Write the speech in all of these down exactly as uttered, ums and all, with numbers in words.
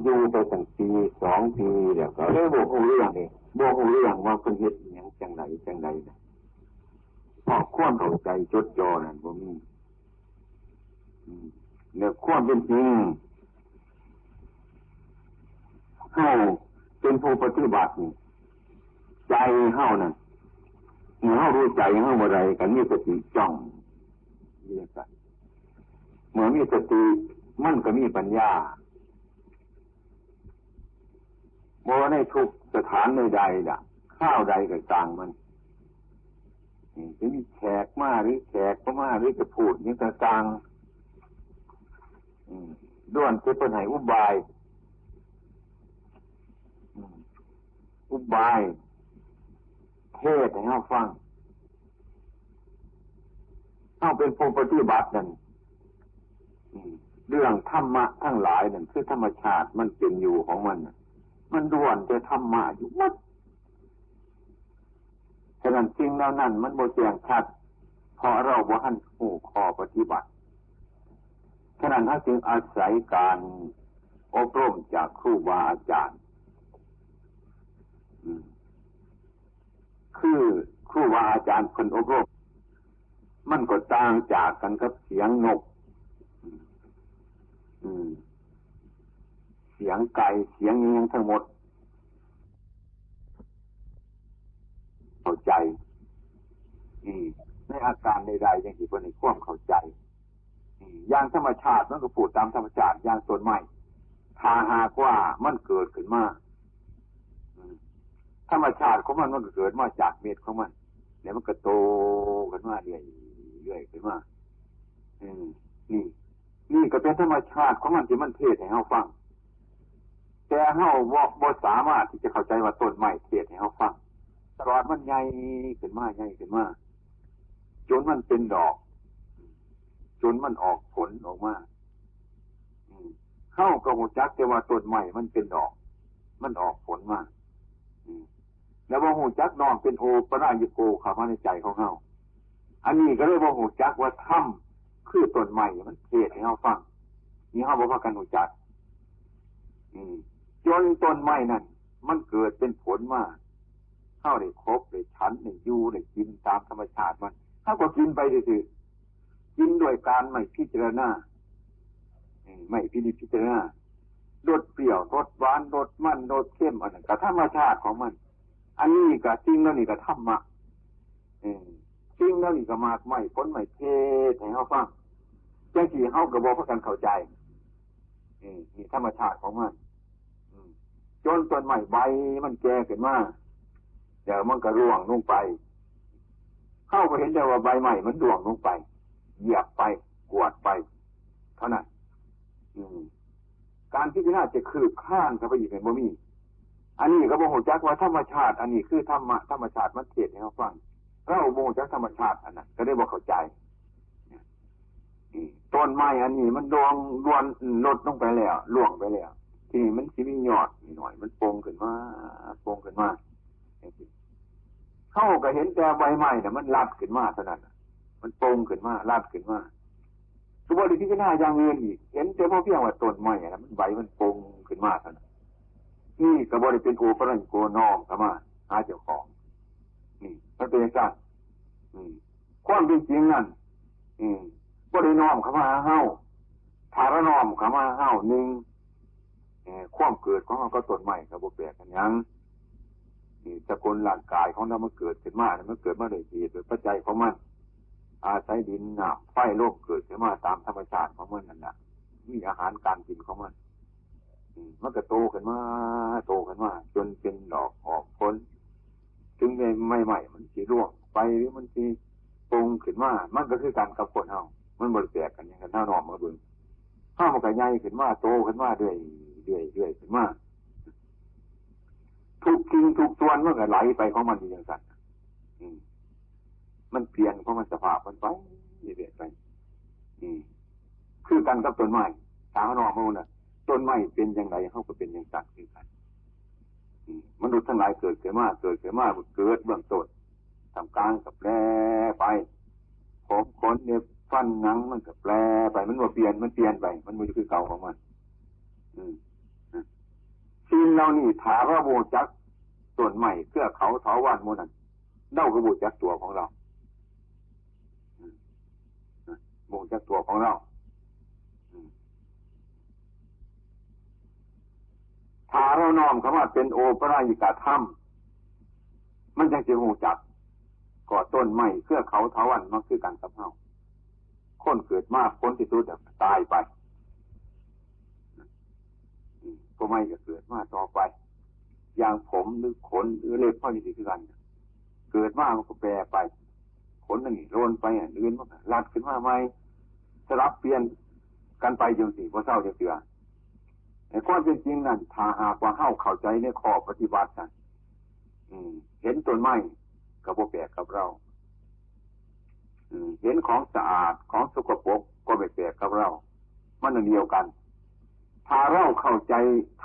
อยู่ไปตั้งปีสองปีแล้วก็เลยบ่ฮู้เรื่องเด้ บ่ฮู้เรื่องว่าเพิ่นเฮ็ดอิหยังจั่งใดจั่งใดนะ เพราะความเข้าใจจดจ่อนั่นบ่มี อืม แล้วความเป็นจริง เฮาเป็นผู้ปฏิบัตินี่ ใจเฮานั่น เมื่อเฮารู้ใจเฮาบ่ได้ ก็มีสติจ้องอยู่จั่งซั้น เมื่อมีสติ มันก็มีปัญญา บ่ในทุกสถานใดๆล่ะ คราวใดก็ตามมัน อืม จะมีแขกมาหรือแขกบ่มา หรือจะพูดหยังก็ตาม อืม ล้วนแต่เพิ่นให้อุบาย อืม อุบาย เทศน์ให้เฮาฟัง เฮาเป็นผู้ปฏิบัตินั่น อืม เรื่องธรรมะทั้งหลายนั่น คือธรรมชาติมันเป็นอยู่ของมันน่ะ มันล้วนแต่ธรรมะอยู่หมด ฉะนั้นสิ่งเหล่านั้นมันบ่แจ้งชัด เพราะเราบ่ทันรู้ข้อปฏิบัติ ฉะนั้นเราจึงอาศัยการอบรมจากครูบาอาจารย์ อืม คือครูบาอาจารย์เพิ่นอบรม มันก็ต่างจากกันกับเสียงนก อืม เสียงไก่ เสียงอิหยังทั้งหมด เข้าใจ อืม ในอาการใดๆ จั่งซี้ เพิ่นให้ความเข้าใจ อืม อย่างธรรมชาติมันก็พูดตามธรรมชาติ อย่างต้นไม้ ถ้าหากว่ามันเกิดขึ้นมา อืม ธรรมชาติของมัน มันก็เกิดมาจากเม็ดของมัน แล้วมันก็โตขึ้นมาเรื่อยๆ ขึ้นมา อืม นี่ นี่ก็เป็นธรรมชาติของมันที่มันเทศน์ให้เฮาฟัง แต่เฮาบ่ บ่สามารถที่จะเข้าใจว่าต้นไม้เทศน์ให้เฮาฟัง ตลอดมันใหญ่ขึ้นมา ใหญ่ขึ้นมา จนมันเป็นดอก จนมันออกผลออกมา อืม เฮาก็ฮู้จักแต่ว่าต้นไม้มันเป็นดอก มันออกผลมา อืม แล้วบ่ฮู้จักน้อมเป็นโอปะนะยิโกเข้ามาในใจของเฮา อันนี้ก็เลยบ่ฮู้จักว่าธรรมคือต้นไม้มันเทศน์ให้เฮาฟัง นี่เฮาบ่พากันฮู้จัก อืม จนต้นไม้นั่น มันเกิดเป็นผลมา เฮาได้คบ ได้ฉัน ได้อยู่ ได้กินตามธรรมชาติมัน เฮาก็กินไปซื่อๆ กินด้วยการไม่พิจารณา อืม ไม่พินิจพิจารณา รสเปรี้ยว รสหวาน รสมัน รสเค็ม อันนั้นก็ธรรมชาติของมัน อันนี้ก็ สิ่งเหล่านี้ก็ธรรมะ อืม สิ่งเหล่านี้ก็หมากไม้ผลไม้เทศน์ให้เฮาฟัง จั่งซี้เฮาก็บ่พากันเข้าใจ อืม นี่ธรรมชาติของมัน อืม จนต้นไม้ใบมันแก่ขึ้นมา แล้วมันก็ร่วงลงไป เฮาก็เห็นได้ว่าใบไม้มันร่วงลงไป เหยียบไป กวาดไป เท่านั้น อืม การพิจารณาจะคืบคลานเข้าไปอีกเนี่ยบ่มี อันนี้ก็บ่ฮู้จักว่าธรรมชาติ อันนี้คือธรรมะ ธรรมชาติมันเทศน์ให้เฮาฟัง เราบ่ฮู้จักธรรมชาติอันนั้น ก็เลยบ่เข้าใจ นี่ ต้นไม้อันนี้มันร่วง ร่วง หล่นลงไปแล้ว ร่วงไปแล้ว ทีนี้มันสิมียอดนิดหน่อย มันโป่งขึ้นมา โป่งขึ้นมา จั่งซี้ เฮาก็เห็นแต่ใบไม้น่ะ มันลัดขึ้นมาเท่านั้นน่ะ มันโป่งขึ้นมา ลัดขึ้นมา ก็บ่ได้พิจารณาอย่างอื่นอีก เห็นแต่พอเพียงว่าต้นไม้น่ะ มันใบมันโป่งขึ้นมาเท่านั้น นี่ก็บ่ได้เป็นโอปะนะยิโกน้อมเข้ามาหาเจ้าของ นี่ มันเป็นจั่งซั้น อืม ความเป็นจริงนั่น อืม บ่ได้น้อมเข้ามาหาเฮา ถ้าเราน้อมเข้ามาหาเฮา หนึ่ง เอ่อ ความเกิดของเฮากับต้นไม้ก็บ่แปลกกันหยัง นี่ สกุลร่างกายของเรามันเกิดขึ้นมาเนี่ย มันเกิดมาด้วยเหตุด้วยปัจจัยของมัน อาศัยดิน น้ำ ไฟ ลม เกิดขึ้นมาตามธรรมชาติของมันนั่นน่ะ มีอาหารการกินของมัน อืม มันก็โตขึ้นมา โตขึ้นมา จนเป็นดอกออกผล ถึงใบไม้มันสิร่วงไป หรือมันสิโป่งขึ้นมา มันก็คือกันกับคนเฮา มันบ่ได้แปลกกันหยัง คันเฮาน้อมมาเบิ่ง เฮามันก็ใหญ่ขึ้นมา โตขึ้นมาเรื่อย เรื่อย เรื่อยขึ้นมา ทุกสิ่งทุกส่วนมันก็ไหลไปของมันอยู่จั่งซั้น อืม มันเปลี่ยนของมันสภาพมันไปเรื่อยๆไป อืม คือกันกับต้นไม้ ถ้าเฮาน้อมมาเบิ่งน่ะ ต้นไม้เป็นจั่งใด เฮาก็เป็นจั่งซั้นคือกัน อืม มนุษย์ทั้งหลายเกิดขึ้นมา เกิดขึ้นมา เกิดเบื้องต้น ท่ามกลางก็แปรไป ผม ขน เล็บ ฟัน หนัง มันก็แปรไป มันบ่เปลี่ยน มันเปลี่ยนไป มันบ่อยู่คือเก่าของมัน อืม เรานี่ถ้าเราบ่จักต้นไม้เครือเขาเถาวัลย์หมู่นั้น เราก็บ่จักตัวของเรา อืม บ่จักตัวของเรา อืม ถ้าเราน้อมเข้ามาเป็นโอปปะนายกธรรม มันจังสิรู้จัก ก็ต้นไม้เครือเขาเถาวัลย์มันคือกันกับเรา คนเกิดมาผลที่สุดอะตายไป อืม ผู้ใหม่ก็เกิดมาต่อไป อย่างผมหรือขนหรือเล็บเฮานี่สิคือกัน เกิดมามันก็แปรไป ขนนั่นนี่โลนไป อันอื่นมันก็รัดขึ้นมาใหม่ สลับเปลี่ยนกันไปจังซี่ บ่เซาจักเทื่อ ในความเป็นจริงนั่น ถ้าหากว่าเฮาเข้าใจในข้อปฏิบัตินั่น อืม เห็นต้นไม้ก็บ่แปลกกับเรา อืม เห็นของสะอาด ของสกปรกก็ไม่แปลกกับเรา มันอันเดียวกัน ถ้าเราเข้าใจ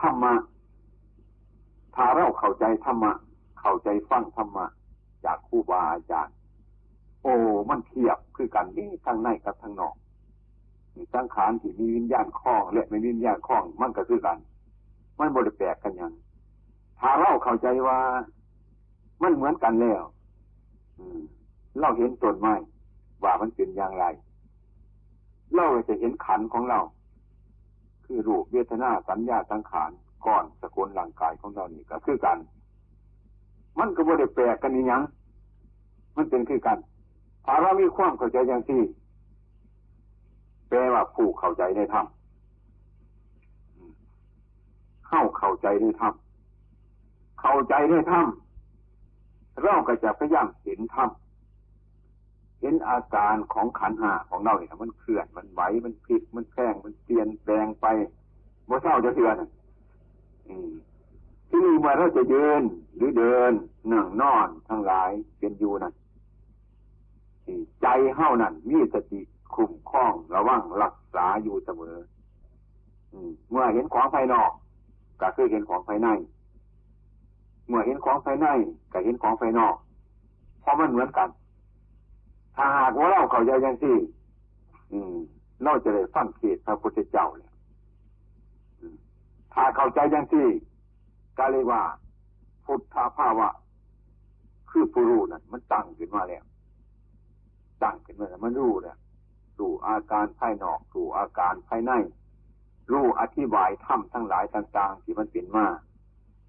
ธรรมะ ถ้าเราเข้าใจธรรมะ เข้าใจฟังธรรมะ จากครูบาอาจารย์ โอ้ มันเทียบคือกันเด้ ทั้งในกับทั้งนอก สังขารที่มีวิญญาณครองและไม่มีวิญญาณครอง มันก็คือกัน มันบ่ได้แปลกกันหยัง ถ้าเราเข้าใจว่ามันเหมือนกันแล้ว อืม เราเห็นต้นไม้ว่ามันเป็นอย่างไร เราก็จะเห็นขันธ์ของเรา คือรูป เวทนา สัญญา สังขาร ก้อนสกุลร่างกายของเรานี่ก็คือกัน มันก็บ่ได้แปลกกันอีหยัง มันเป็นคือกัน ถ้าเรามีความเข้าใจอย่างซี่ แปลว่าผู้เข้าใจในธรรม เฮาเข้าใจในธรรม เข้าใจในธรรม เราก็จะพยายามเห็นธรรม เห็นอาการของขันธ์ห้าของเราเนี่ย มันเคลื่อน มันไหว มันพลิก มันแพลง มันเปลี่ยนแปลงไป บ่เซาจักเทื่อน่ะ อืม ทีนี้เมื่อเราจะยืน หรือเดิน นั่ง นอน ทั้งหลาย เป็นอยู่นั่น อืม ใจเฮานั่น มีสติคุ้มครอง ระวัง รักษาอยู่เสมอ อืม เมื่อเห็นของภายนอก ก็คือเห็นของภายใน เมื่อเห็นของภายใน ก็เห็นของภายนอก เพราะมันเหมือนกัน ถ้าหากว่าเราเข้าใจจังซี่ อืม เราจะได้ฟังเทศน์พระพุทธเจ้าเนี่ย อืม ถ้าเข้าใจจังซี่ ก็เรียกว่า พุทธภาวะ คือผู้รู้นั่น มันตั้งขึ้นมาแล้ว ตั้งขึ้นมาแล้ว มันรู้แล้ว รู้อาการภายนอก รู้อาการภายใน รู้อธิบายธรรมทั้งหลายต่างๆ ที่มันเป็นมา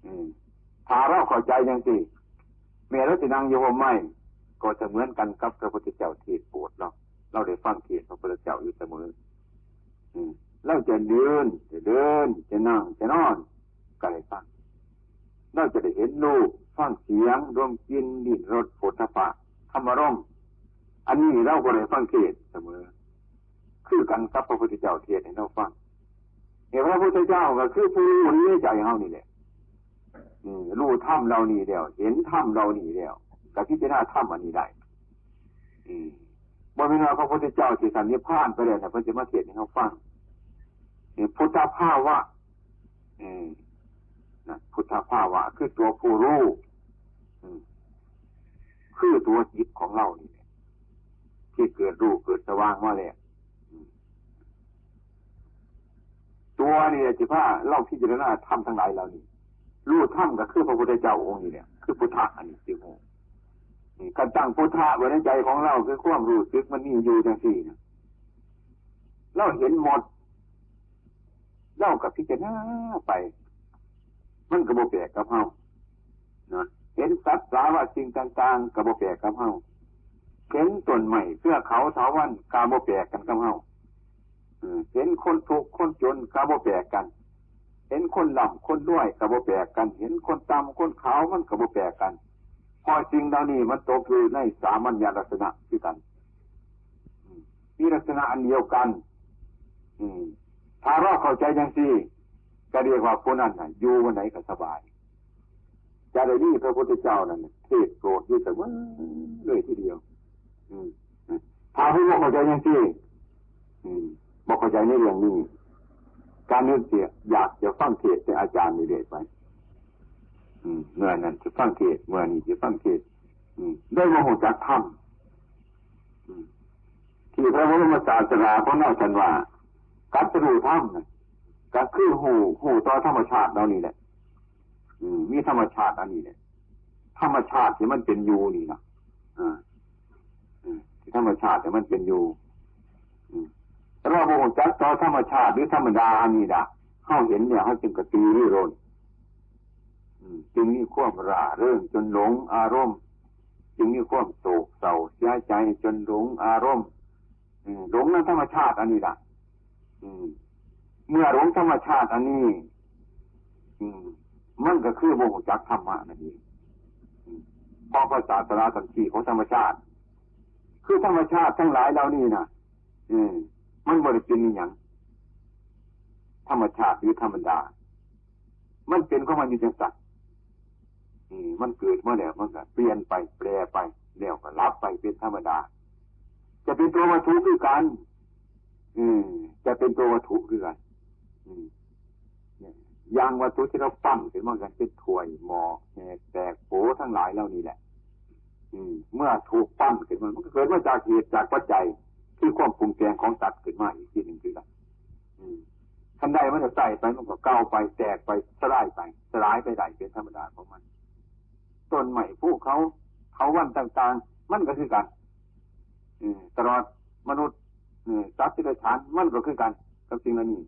อืม ถ้าเราเข้าใจจังซี่ แม้เราสินั่งอยู่ฮ่มไม้ ก็เสมือนกันกับพระพุทธเจ้าเทศน์โปรดเรา เราได้ฟังเทศน์พระพุทธเจ้าอยู่เสมอ อืม เราจะยืน จะเดิน จะนั่ง จะนอน ก็ได้ฟัง เราจะได้เห็นรูป ฟังเสียง ดมกลิ่น ลิ้มรส โผฏฐัพพะ ธรรมารมณ์ อันนี้เราก็ได้ฟังเทศน์เสมอ คือกันกับพระพุทธเจ้าเทศน์ให้เราฟัง เนี่ย พระพุทธเจ้าก็คือผู้รู้ในใจเฮานี่แหละ อืม รู้ธรรมเหล่านี้แล้ว เห็นธรรมเหล่านี้แล้ว ก็พิจารณาธรรมอันนี้ได้ อืม บ่แม่นว่าพระพุทธเจ้าสิสันนิพพานไปแล้วนะ เพิ่นจะมาเทศน์ให้เฮาฟัง นี่พุทธภาวะ อืม นะ พุทธภาวะ คือตัวผู้รู้ อืม คือตัวจิตของเรานี่แหละ ที่เกิดรู้เกิดสว่างมาแล้ว อืม ตัวนี่แหละที่พาเราพิจารณาธรรมทั้งหลายเหล่านี้ รู้ธรรมก็คือพระพุทธเจ้าองค์นี้แหละ คือพุทธะอันนี้ที่รู้ นี่ การตั้งพุทธะไว้ในใจของเรา คือความรู้สึกมันมีอยู่จังซี่นะ เราเห็นหมด เราก็พิจารณาไป มันก็บ่แปลกกับเฮา นะ เห็นสัตว์สาว่าสิ่งต่างๆ ก็บ่แปลกกับเฮา เห็นต้นไม้เครือเขาเถาวัลย์ก็บ่แปลกกันกับเฮา อืม เห็นคนทุกข์คนจนก็บ่แปลกกัน เห็นคนร่ำคนรวยก็บ่แปลกกัน เห็นคนต่ำคนขาวมันก็บ่แปลกกัน เพราะสิ่งเหล่านี้มันตกอยู่ในสามัญลักษณะคือกัน อืม มีลักษณะอันเดียวกัน อืม ถ้าเราเข้าใจจังซี่ ก็เรียกว่าผู้นั้นน่ะ อยู่วันไหนก็สบาย จะได้มีพระพุทธเจ้านั่นน่ะเทศน์โปรดอยู่เสมอเลยทีเดียว อืม ถ้าผู้บ่เข้าใจจังซี่ อืม บ่เข้าใจในเรื่องนี้ การนึกเสียอยากจะฟังเทศน์แต่อาจารย์นี่เรื่อยไป อืม เมื่อนั้นจะฟังเทศน์ เมื่อนี้จะฟังเทศน์ อืม ได้มารู้จักธรรม อืม ที่พระบรมศาสดาของเราท่านว่า ตรัสรู้ธรรมน่ะ ก็คือรู้ รู้ต่อธรรมชาติเหล่านี้แหละ อืม มีธรรมชาติอันนี้แหละ ธรรมชาติที่มันเป็นอยู่นี่นะ อ่า อืม ที่ธรรมชาติที่มันเป็นอยู่ อืม แต่เราบ่รู้จักต่อธรรมชาติหรือธรรมดาอันนี้นะ เฮาเห็นแล้วเฮาจึงกระตือรือร้น อืม จึงมีความร่าเริงจนหลงอารมณ์ จึงมีความโศกเศร้าเสียใจจนหลงอารมณ์ อืม หลงในธรรมชาติอันนี้ล่ะ อืม เมื่อหลงธรรมชาติอันนี้ อืม มันก็คือบ่รู้จักธรรมะนั่นเอง อืม เพราะพระศาสดาสันติของธรรมชาติ คือธรรมชาติทั้งหลายเหล่านี้นะ อืม มันบ่ได้เป็นอิหยัง ธรรมชาติหรือธรรมดา มันเป็นของมันอยู่จังซั่น อืม มันเกิดมาแล้วมันก็เปลี่ยนไป แปรไป แล้วก็ดับไปเป็นธรรมดา จะเป็นตัววัตถุคือกัน อืม จะเป็นตัววัตถุคือกัน อืม เนี่ย อย่างวัตถุที่เราปั้นขึ้นมากันเป็นถ้วยหม้อแหกแตกโผทั้งหลายเหล่านี้แหละ อืม เมื่อถูกปั้นขึ้นมา มันก็เกิดมาจากเหตุจากปัจจัย คือความปรุงแต่งของสัตว์ขึ้นมาอีกทีหนึ่งคือกัน อืม คันใดมันก็ใส่ไป มันก็เก่าไป แตกไป สลายไป สลายไปได้เป็นธรรมดาของมัน ต้นไม้ ภูเขา เถาวัลย์ต่างๆ มันก็คือกัน อืม ตลอดมนุษย์ อืม สัตว์เดรัจฉาน มันก็คือกัน กับสิ่งเหล่านี้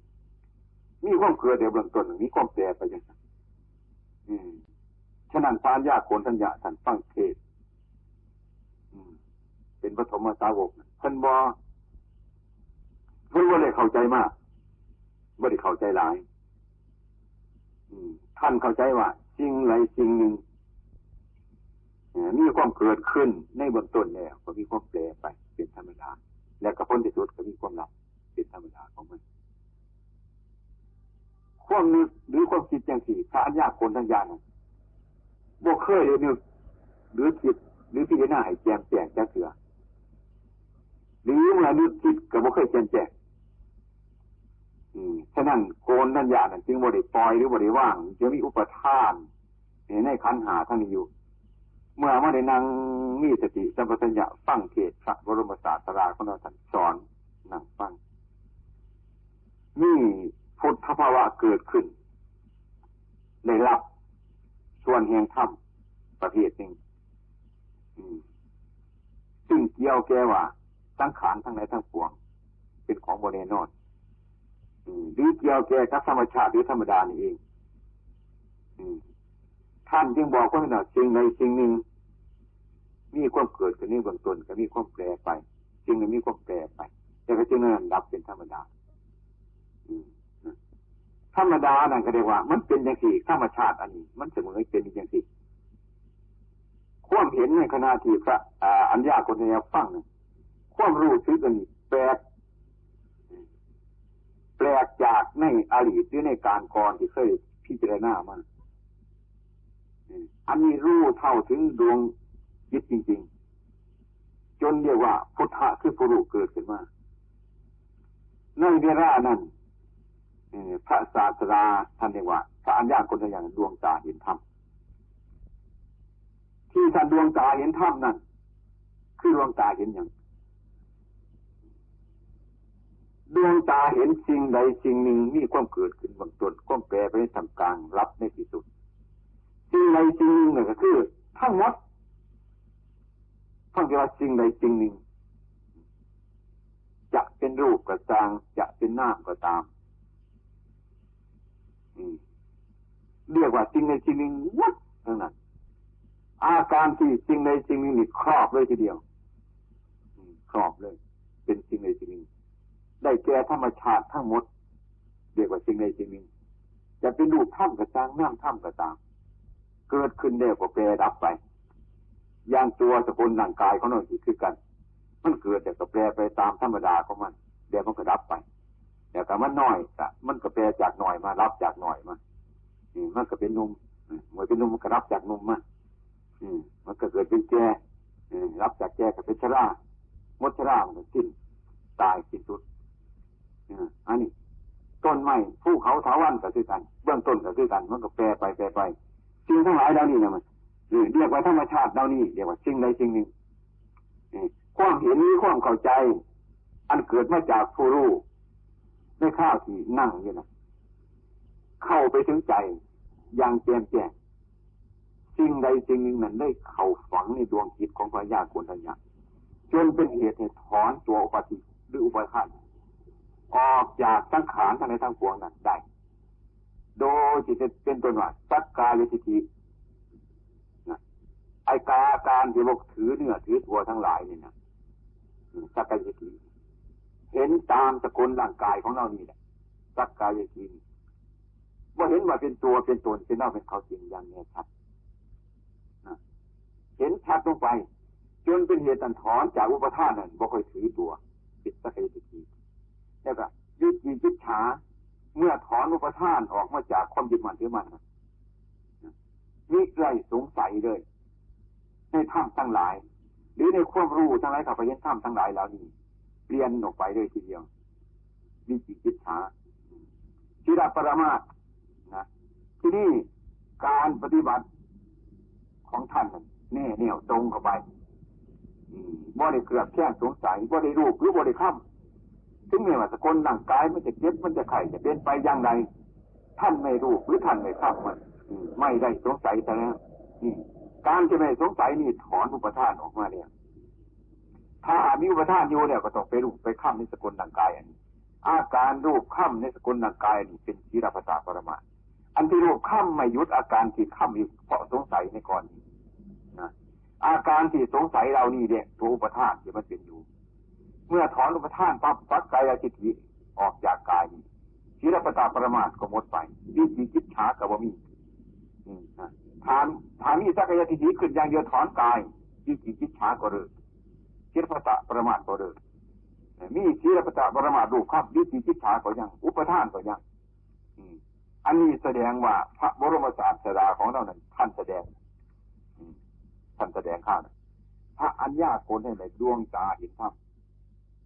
มีความเกิดในเบื้องต้น มีความแปรไปจังซั่น อืม ฉะนั้นพระอัญญาโกณฑัญญะท่านฟังเทศน์ อืม เป็นปฐมสาวก เพิ่นบ่ เพิ่นบ่ได้เข้าใจมาก บ่ได้เข้าใจหลาย อืม ท่านเข้าใจว่าสิ่งใดสิ่งหนึ่ง เอ่อ มีความเกิดขึ้นในเบื้องต้นแล้ว ก็มีความแปรไปเป็นธรรมดา และก็ผลที่สุดก็มีความดับเป็นธรรมดาของมัน ความนึกหรือความคิดจังซี่ พระอัญญาโกณฑัญญานั้น บ่เคยได้นึก หรือคิด หรือพิจารณาให้แจ่มแจ้งจักเทื่อ หรือเมื่อนึกคิดก็บ่เคยแจ่มแจ้ง อืม ฉะนั้นโกณฑัญญานั้นจึงบ่ได้ปล่อยหรือบ่ได้วาง จะมีอุปาทานในขันธ์ห้าทั้งนี้อยู่ เมื่อมาได้นั่งมีสติสัมปชัญญะฟังเทศน์พระบรมศาสดาของเราท่านสอน นั่งฟัง มีพุทธภาวะเกิดขึ้น ได้รับส่วนแห่งธรรมประเภทหนึ่ง อืม ซึ่งเกี่ยวแก่ว่าสังขารทั้งหลายทั้งปวง เป็นของบ่แน่นอน อืม หรือเกี่ยวแก่กับธรรมชาติหรือธรรมดานี่เอง อืม ท่านจึงบอกว่าสิ่งใดสิ่งหนึ่ง มีความเกิดขึ้นในเบื้องต้น ก็มีความแปรไป สิ่งหนึ่งมีความแปรไป แต่ก็สิ่งนั้นดับเป็นธรรมดา อืม ธรรมดานั่นก็เรียกว่า มันเป็นจังซี่ ธรรมชาติอันนี้ มันเสมอเป็นจังซี่ ความเห็นในขณะที่พระ อ่า อัญญาโกณฑัญญาฟังนั่น ความรู้สึกอันนี้แปลก แปลกจากในอดีตหรือในการก่อนที่เคยพิจารณามา อืม อันนี้รู้เท่าถึงดวงจิตจริงๆ จนเรียกว่าพุทธะคือผู้รู้เกิดขึ้นมา ในเวลานั้น เอ่อ พระศาสดาท่านเรียกว่า พระอัญญาโกณฑัญญาดวงตาเห็นธรรม ที่ท่านดวงตาเห็นธรรมนั่น คือดวงตาเห็นหยัง ดวงตาเห็นสิ่งใดสิ่งหนึ่งมีความเกิดขึ้นเบื้องต้น ความแปรไปในท่ามกลาง ดับในที่สุด สิ่งใดสิ่งหนึ่งนั่นก็คือทั้งหมด ท่านเรียกว่าสิ่งใดสิ่งหนึ่ง จะเป็นรูปก็ตาม จะเป็นนามก็ตาม อืม เรียกว่าสิ่งใดสิ่งหนึ่งหมดทั้งนั้น อาการที่สิ่งใดสิ่งหนึ่งนี่ครอบเลยทีเดียว อืม ครอบเลย เป็นสิ่งใดสิ่งหนึ่ง ได้แก่ธรรมชาติทั้งหมด เรียกว่าสิ่งใดสิ่งหนึ่ง จะเป็นรูปธรรมก็ตาม นามธรรมก็ตาม เกิดขึ้นแล้วก็แปรดับไป อย่างตัวสกุลร่างกายของเราสิคือกัน มันเกิดแล้วก็แปรไปตามธรรมดาของมัน แล้วมันก็ดับไป แล้วก็มันน้อยก็ มันก็แปรจากน้อยมา ดับจากน้อยมา นี่มันก็เป็นหนุ่ม อืม เมื่อเป็นหนุ่มมันก็ดับจากหนุ่มมา อืม มันก็เกิดเป็นแก่ อืม ดับจากแก่ก็เป็นชรา หมดชรามันก็สิ้น ตายสิ้นสุด อืม อันนี้ ต้นไม้ ภูเขา เถาวัลย์ก็คือกัน เบื้องต้นก็คือกัน มันก็แปรไป แปรไป สิ่งทั้งหลายเหล่านี้นะมัน อืม เรียกว่าธรรมชาติเหล่านี้ เรียกว่าสิ่งใดสิ่งหนึ่ง อืม ความเห็น ความเข้าใจ อันเกิดมาจากผู้รู้ ในคราวที่นั่งอยู่นะ เข้าไปถึงใจอย่างแจ่มแจ้ง สิ่งใดสิ่งหนึ่งนั้นได้เข้าฝังในดวงจิตของพระญาโกณฑัญญะ จนเป็นเหตุให้ถอนตัวอุปาทิหรืออุปาทาน ออกจากสังขารทั้งหลายทั้งปวงนั้นได้ โดยที่เป็นต้นว่าสักกายทิฏฐินะ ไอ้กาอาการที่บอกถือเนื้อถือตัวทั้งหลายนี่นะ อืม สักกายทิฏฐิ เห็นตามสกุลร่างกายของเรานี่แหละ สักกายทิฏฐิ ว่าเห็นว่าเป็นตัวเป็นตนเป็นเราเป็นเขาจริงอย่างแน่ชัดนะ เห็นชัดลงไป จนเป็นเหตุตันถอนจากอุปาทานนั้นบ่ค่อยถือตัว เป็นสักกายทิฏฐิ แล้วก็วิจิกิจฉา เมื่อถอนอุปาทานออกมาจากความยึดมั่นถือมั่นนะ มิได้สงสัยเลย ในธรรมทั้งหลาย หรือในความรู้ทั้งหลาย ข้าพเจ้าเห็นธรรมทั้งหลายเหล่านี้ เปลี่ยนออกไปเลยทีเดียว วิจิกิจฉา ศีลปรมาสนะ ที่นี่การปฏิบัติของท่านนั้นแน่แนวตรงเข้าไป อืม บ่ได้เคลือบแคลงสงสัย บ่ได้รูปหรือบ่ได้คำ ถึงแม้ว่าสกลร่างกายมันจะเจ็บ มันจะไข้ จะเป็นไปอย่างไร ท่านไม่รูปหรือท่านไม่คำมัน อืม ไม่ได้สงสัยซะแล้ว นี่ การจะไม่สงสัยนี่ถอนอุปาทานออกมาแล้ว ถ้าหากมีอุปาทานอยู่เนี่ย ก็ต้องไปรูปไปคำในสกลร่างกายอันนี้ อาการรูปคำในสกลร่างกายนี่เป็นศีลพัตตปรมาส อันที่รูปคำไม่หยุด อาการที่คำอยู่เพราะสงสัยในก่อนนี้นะ อาการที่สงสัยเหล่านี้เนี่ย ตัวอุปาทานที่มันเป็นอยู่ เมื่อถอนอุปาทานปั๊บ สักกายทิฏฐิออกจากกายนี้ ศีลพัตตปรมาสก็หมดไป วิจิกิจฉาก็บ่มี อืมนะ ถาม ถามมีสักกายทิฏฐิขึ้นอย่างเดียว ถอนกาย วิจิกิจฉาก็เลิก ศีลพัตตปรมาสก็เลิก มีศีลพัตตปรมาสรูปคำ วิจิกิจฉาก็ยัง อุปาทานก็ยัง อืม อันนี้แสดงว่าพระบรมศาสดาของเรานั้น ท่านแสดง อืม ท่านแสดงข้านะ พระอัญญาโกณฑัญญะดวงตาเห็นธรรม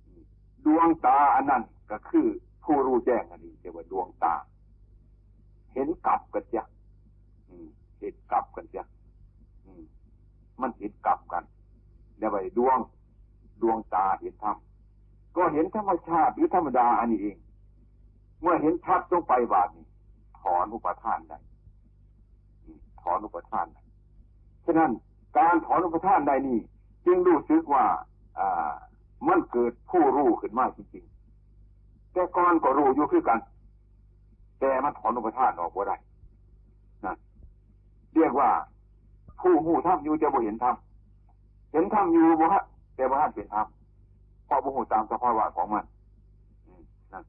อืม ดวงตาอันนั้นก็คือผู้รู้แจ้งอันนี้เรียกว่าดวงตา เห็นกลับกันเสีย อืม เห็นกลับกันเสีย อืม มันเห็นกลับกัน เรียกว่าดวง ดวงตาเห็นธรรม ก็เห็นธรรมชาติหรือธรรมดาอันนี้เอง เมื่อเห็นชัดลงไปบาดนี้ ถอนอุปาทานได้ อืม ถอนอุปาทานได้ ฉะนั้นการถอนอุปาทานได้นี่ จึงรู้สึกว่า อ่า มันเกิดผู้รู้ขึ้นมาจริงๆ แต่ก่อนก็รู้อยู่คือกัน แต่มันถอนอุปาทานออกบ่ได้นะ เรียกว่าผู้รู้ธรรมอยู่แต่บ่เห็นธรรม เห็นธรรมอยู่บ่ฮะ แต่บ่ทันเป็นธรรม เพราะบ่รู้ตามสภาวะของมัน อืม นะ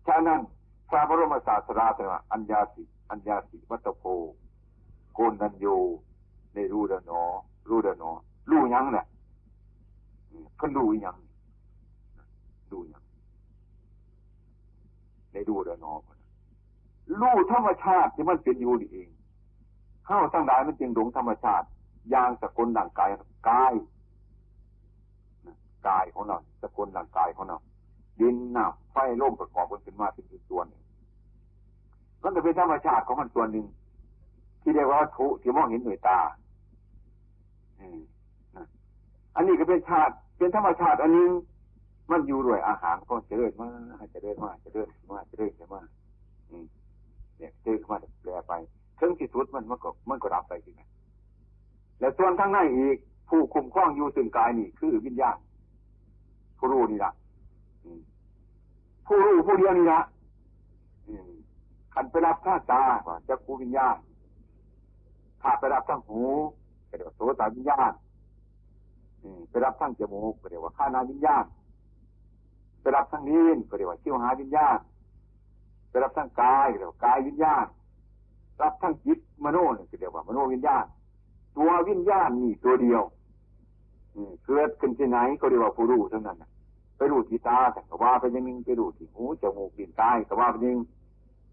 ฉะนั้นพระบรมศาสดาตรัสว่า อัญญาสิ อัญญาสิวัตโพ โกณฑัญโญ ได้รู้แล้วหนอ รู้แล้วหนอ รู้หยังน่ะ อืม เพิ่นรู้อีหยัง รู้หยัง ได้รู้แล้วหนอ รู้ธรรมชาติที่มันเป็นอยู่นี่เอง เฮาทั้งหลายมันจึงหลงธรรมชาติ อย่างสกลร่างกาย กาย นะ กายของเรา สกลร่างกายของเรา ดิน น้ำ ไฟ ลม ประกอบกันขึ้นมาเป็นส่วนๆ เนี่ย มันก็เป็นธรรมชาติของมันส่วนหนึ่ง ที่เรียกว่าวัตถุที่มองเห็นด้วยตา อืม นะ อันนี้ก็เป็นชาติ เป็นธรรมชาติอันหนึ่ง มันอยู่ด้วยอาหารก็เจริญมา เจริญมา เจริญมา เจริญมา อืม เนี่ย เจริญมาแปรไป ถึงที่สุดมัน มันก็ มันก็ดับไปสินะ และส่วนข้างในอีก ผู้คุ้มครองอยู่ซึ่งกายนี่คือวิญญาณ ผู้รู้นี่ละ อืม ผู้รู้ผู้เดียวนี่ละ อืม คันไปรับทางตา ก็จักขุวิญญาณ ถ้าไปรับทางหู ก็เรียกว่าโสตวิญญาณ อืม ไปรับทางจมูก ก็เรียกว่าคานาวิญญาณ ไปรับทางลิ้น ก็เรียกว่าชิวหาวิญญาณ ไปรับทางกาย ก็เรียกว่ากายวิญญาณ รับทางจิตมโนนี่ ก็เรียกว่ามโนวิญญาณ ตัววิญญาณนี่ตัวเดียว อืม เกิดขึ้นที่ไหนก็เรียกว่าผู้รู้เท่านั้นน่ะ ไปรู้ที่ตา ก็ว่าไปอย่างหนึ่ง ไปรู้ที่หู จมูก ลิ้น กาย ก็ว่าไปอย่างหนึ่ง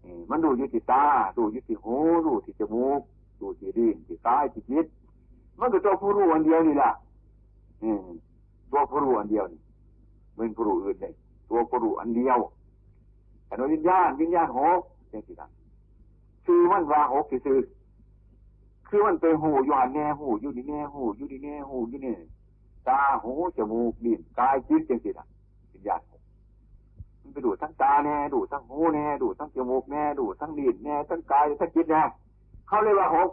อืม มันรู้อยู่ที่ตา รู้อยู่ที่หู รู้ที่จมูก รู้ที่ลิ้น ที่กาย ที่จิต มันก็ตัวผู้รู้อันเดียวนี่แหละ อืม ตัวผู้รู้อันเดียวนี่ เป็นผู้รู้อื่นเลย ตัวผู้รู้อันเดียว อันว่าวิญญาณ วิญญาณหก จังซี่นะ ชื่อมันว่าหกซื่อๆ คือมันไปฮู้อยู่หั่นแน่ ฮู้อยู่นี่แน่ ฮู้อยู่นี่แน่ ฮู้อยู่นี่ ตา หู จมูก ลิ้น กาย จิต จังซี่นะ วิญญาณหก มันไปรู้ทั้งตาแน่ รู้ทั้งหูแน่ รู้ทั้งจมูกแน่ รู้ทั้งลิ้นแน่ ทั้งกาย ทั้งจิตแน่ เขาเรียกว่าหก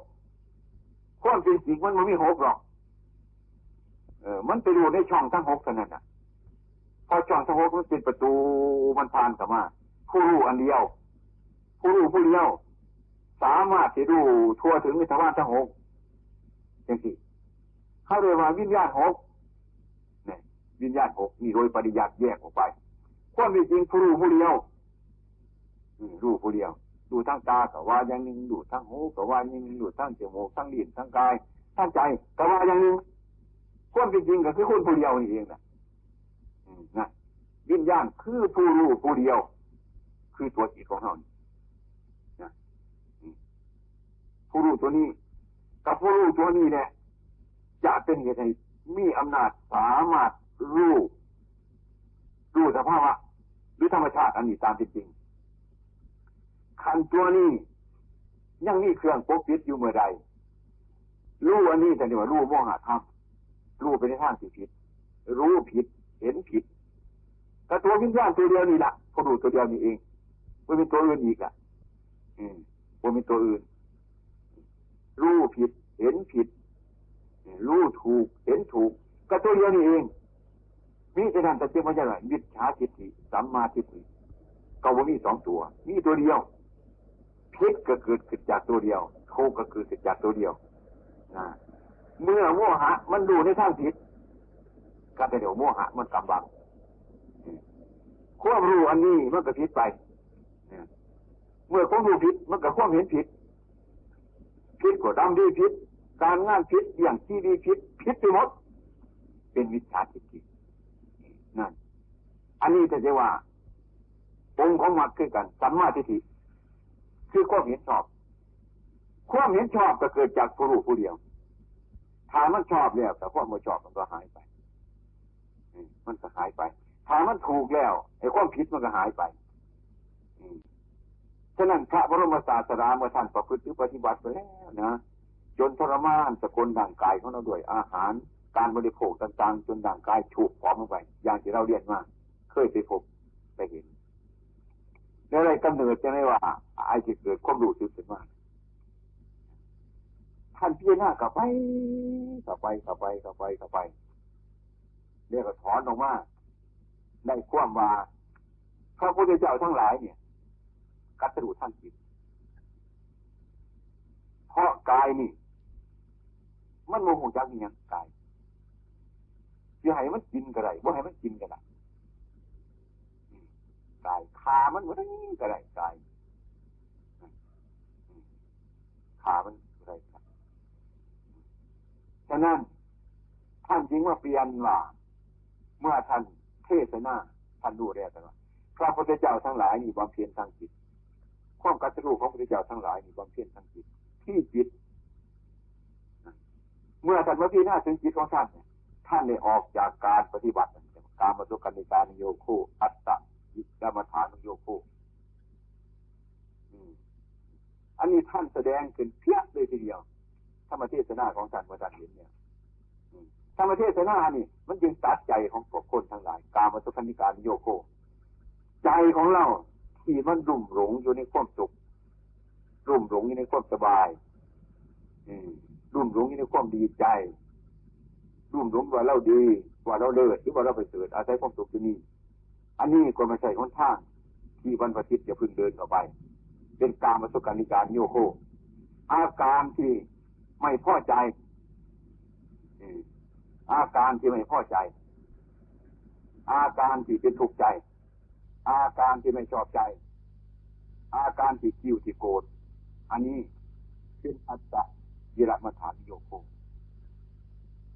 ความเป็นจริงมันบ่มีหกหรอก เออ มันไปรู้ในช่องทั้งหกเท่านั้นน่ะ เพราะช่องทั้งหกมันเป็นประตู มันผ่านเข้ามา ผู้รู้อันเดียว ผู้รู้ผู้เดียว สามารถที่รู้ทั่วถึงในทวารทั้งหก จังซี่ เขาเรียกว่าวิญญาณหก เนี่ย วิญญาณหกนี่โดยปริยัติแยกออกไป ความเป็นจริงผู้รู้ผู้เดียว อืม รู้ผู้เดียว รู้ทางตาก็ว่าอย่างหนึ่ง รู้ทางหูก็ว่าอย่างหนึ่ง รู้ทางจมูก ทางลิ้น ทางกาย ทางใจก็ว่าอย่างหนึ่ง ความเป็นจริงก็คือคนผู้เดียวนี่เองน่ะ อืม นะ วิญญาณคือผู้รู้ผู้เดียว คือตัวจิตของเรานี่นะ อืม ผู้รู้ตัวนี้ กับผู้รู้ตัวนี้เนี่ย จะเป็นเหตุให้มีอำนาจสามารถรู้ รู้สภาวะ หรือธรรมชาติอันนี้ตามเป็นจริง คันตัวนี้ยังมีเครื่องปกปิดอยู่เมื่อใด รู้อันนี้แต่นี่ว่ารู้โมหะธรรม รู้ไปในทางที่ผิด รู้ผิด เห็นผิด ก็ตัววิญญาณตัวเดียวนี่แหละ ผู้รู้ตัวเดียวนี่เอง บ่มีตัวอื่นอีกอ่ะ อืม บ่มีตัวอื่น รู้ผิด เห็นผิด รู้ถูก เห็นถูก ก็ตัวเดียวนี่เอง มีแต่นั้นแต่เจ้าพระเจ้าว่ามิจฉาทิฏฐิ สัมมาทิฏฐิ ก็บ่มีสองตัว มีตัวเดียว ผิดก็เกิดขึ้นจากตัวเดียว ถูกก็เกิดขึ้นจากตัวเดียว นะ เมื่อโมหะมันรู้ในทางผิด ก็แต่เดี๋ยวโมหะมันกำบัง ความรู้อันนี้มันก็ผิดไป เมื่อความรู้ผิด มันก็ความเห็นผิด ผิดก็ดำดีผิด การงานผิด อย่างที่ดีผิด ผิดไปหมด เป็นมิจฉาทิฏฐิ นั่น อันนี้จะเรียกว่า องค์ของมรรคคือกัน สัมมาทิฏฐิ คือความเห็นชอบ ความเห็นชอบก็เกิดจากผู้รู้ผู้เดียว ถ้ามันชอบแล้ว แต่ความบ่ชอบมันก็หายไป อืม มันก็หายไป ถ้ามันถูกแล้ว ไอ้ความผิดมันก็หายไป อืม ฉะนั้นพระบรมศาสดาเมื่อท่านประพฤติปฏิบัติไปแล้วนะ จนทรมานสกลร่างกายของเราด้วยอาหาร การบริโภคต่างๆ จนร่างกายฉูบผอมลงไป อย่างที่เราเรียนมา เคยไปพบไปเห็น แล้วได้กำเนิดจังได๋ว่า ไอ้ที่เกิดความรู้สึกขึ้นมา ท่านพิจารณาเข้าไป เข้าไป เข้าไป เข้าไป เข้าไป แล้วก็ถอนออกมา ได้ความว่า พระพุทธเจ้าทั้งหลายเนี่ย กัตรู้ทางจิต เพราะกายนี่ มันบ่ฮู้จักอิหยังกาย สิให้มันกินก็ได้ บ่ให้มันกินก็ได้ อืม กาย ฆ่ามันบ่ได้ก็ได้ กาย อืม ฆ่ามันบ่ได้ครับ ฉะนั้น ท่านจึงมาเปลี่ยนว่า เมื่อท่านเทศนา ท่านรู้แล้วแต่ว่า พระพุทธเจ้าทั้งหลายนี่บำเพ็ญทางจิต ความกัตรู้ของพระพุทธเจ้าทั้งหลายนี่บำเพ็ญทางจิต ที่จิต เมื่อท่านมาพิจารณาถึงจิตของท่านเนี่ย ท่านได้ออกจากการปฏิบัติ กามสุขันธิกานุโยโค อัตตกิลมัฏฐานุโยโค อืม อันนี้ท่านแสดงขึ้นเพียบเลยทีเดียว ธรรมเทศนาของท่านเมื่อท่านเห็นเนี่ย อืม ธรรมเทศนานี่มันจึงตัดใจของพวกคนทั้งหลาย กามสุขันธิกานุโยโค ใจของเราที่มันลุ่มหลงอยู่ในความสุข ลุ่มหลงอยู่ในความสบาย อืม ลุ่มหลงอยู่ในความดีใจ ลุ่มหลงว่าเราดี ว่าเราเลิศ หรือว่าเราประเสริฐ อาศัยความสุขอยู่นี่ อันนี้ก็ไม่ใช่หนทางที่บรรพชิตจะพึงเดินเข้าไป เป็นกามสุขันธิกานุโยโค อาการที่ไม่พอใจ อืม อาการที่ไม่พอใจ อาการที่เป็นทุกข์ใจ อาการที่ไม่ชอบใจ อาการที่กริ้วที่โกรธ อันนี้เป็นอัตตกิลมัฏฐานุโยโค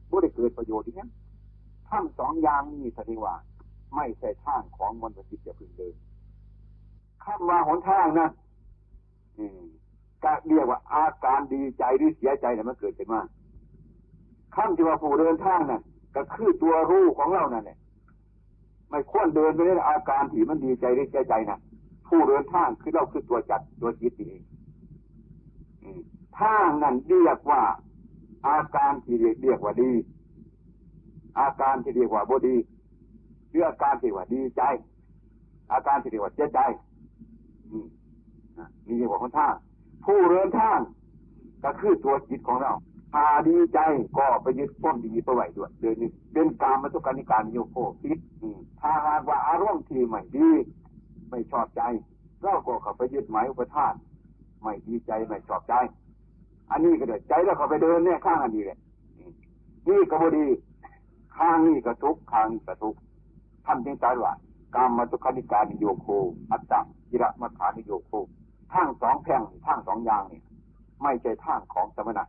บ่ได้เกิดประโยชน์อีหยัง ทั้งสองอย่างนี้แสดงว่าไม่ใช่ทางของมนุษย์ที่จะพึงเดิน คำว่าหนทางนั้น อืม ก็เรียกว่าอาการดีใจหรือเสียใจเนี่ยมันเกิดขึ้นมา คำที่ว่าผู้เดินทางนั่นก็คือตัวรู้ของเรานั่นแหละ ไม่ควรเดินไปในอาการที่มันดีใจหรือเสียใจนะ ผู้เดินทางคือเราคือตัวจักรตัวจิตนี่เอง อืม ทางนั้นเรียกว่า อาการที่เรียกเรียกว่าดี อาการที่เรียกว่าบ่ดี หรืออาการที่ว่าดีใจ อาการที่เรียกว่าเสียใจ อืม นะ นี่เรียกว่าหนทาง ผู้เดินทางก็คือตัวจิตของเรา ถ้าดีใจก็ไปยึดความดีไปไว้ด้วย เดี๋ยวนี้เป็นกามสุขัลลิกานิโยโค ผิด อืม ถ้าหากว่าอารมณ์ที่ไม่ดี ไม่ชอบใจ เราก็เข้าไปยึดหมายอุปทาน ไม่ดีใจ ไม่ชอบใจ อันนี้ก็เดือดใจ แล้วเข้าไปเดินในทางอันนี้แหละ อืม นี่ก็บ่ดี ข้างนี้ก็ทุกข์ ข้างนี้ก็ทุกข์ ท่านจึงตรัสว่า กามสุขัลลิกานิโยโค อัตตกิลมัฏฐานิโยโค ทางสองแพร่ง ทางสองอย่างนี่ ไม่ใช่ทางของสมณะ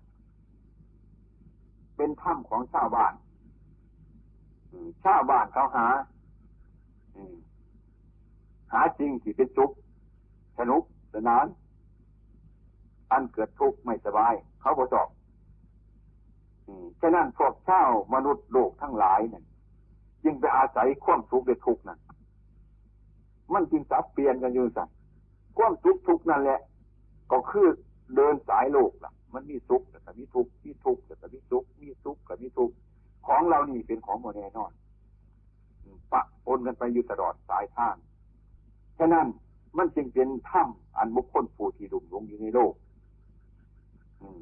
เป็นธรรมของชาวบ้าน อืม ชาวบ้านเขาหา อืม หาสิ่งที่เป็นสุข สนุกสนาน อันเกิดทุกข์ไม่สบาย เขาบ่ชอบ อืม ฉะนั้นพวกชาวมนุษย์โลกทั้งหลายเนี่ย จึงไปอาศัยความสุขและทุกข์นั่น มันจึงสับเปลี่ยนกันอยู่ซั่น ความสุขทุกข์นั่นแหละ ก็คือเดินสายโลกล่ะ มันมีสุขแล้วก็มีทุกข์ มีทุกข์แล้วก็มีสุข มีสุขก็มีทุกข์ ของเหล่านี้เป็นของบ่แน่นอน ปะปนกันไปอยู่ตลอดสายทาง ฉะนั้นมันจึงเป็นธรรมอันบุคคลผู้ที่ลุ่มหลงอยู่ในโลก อืม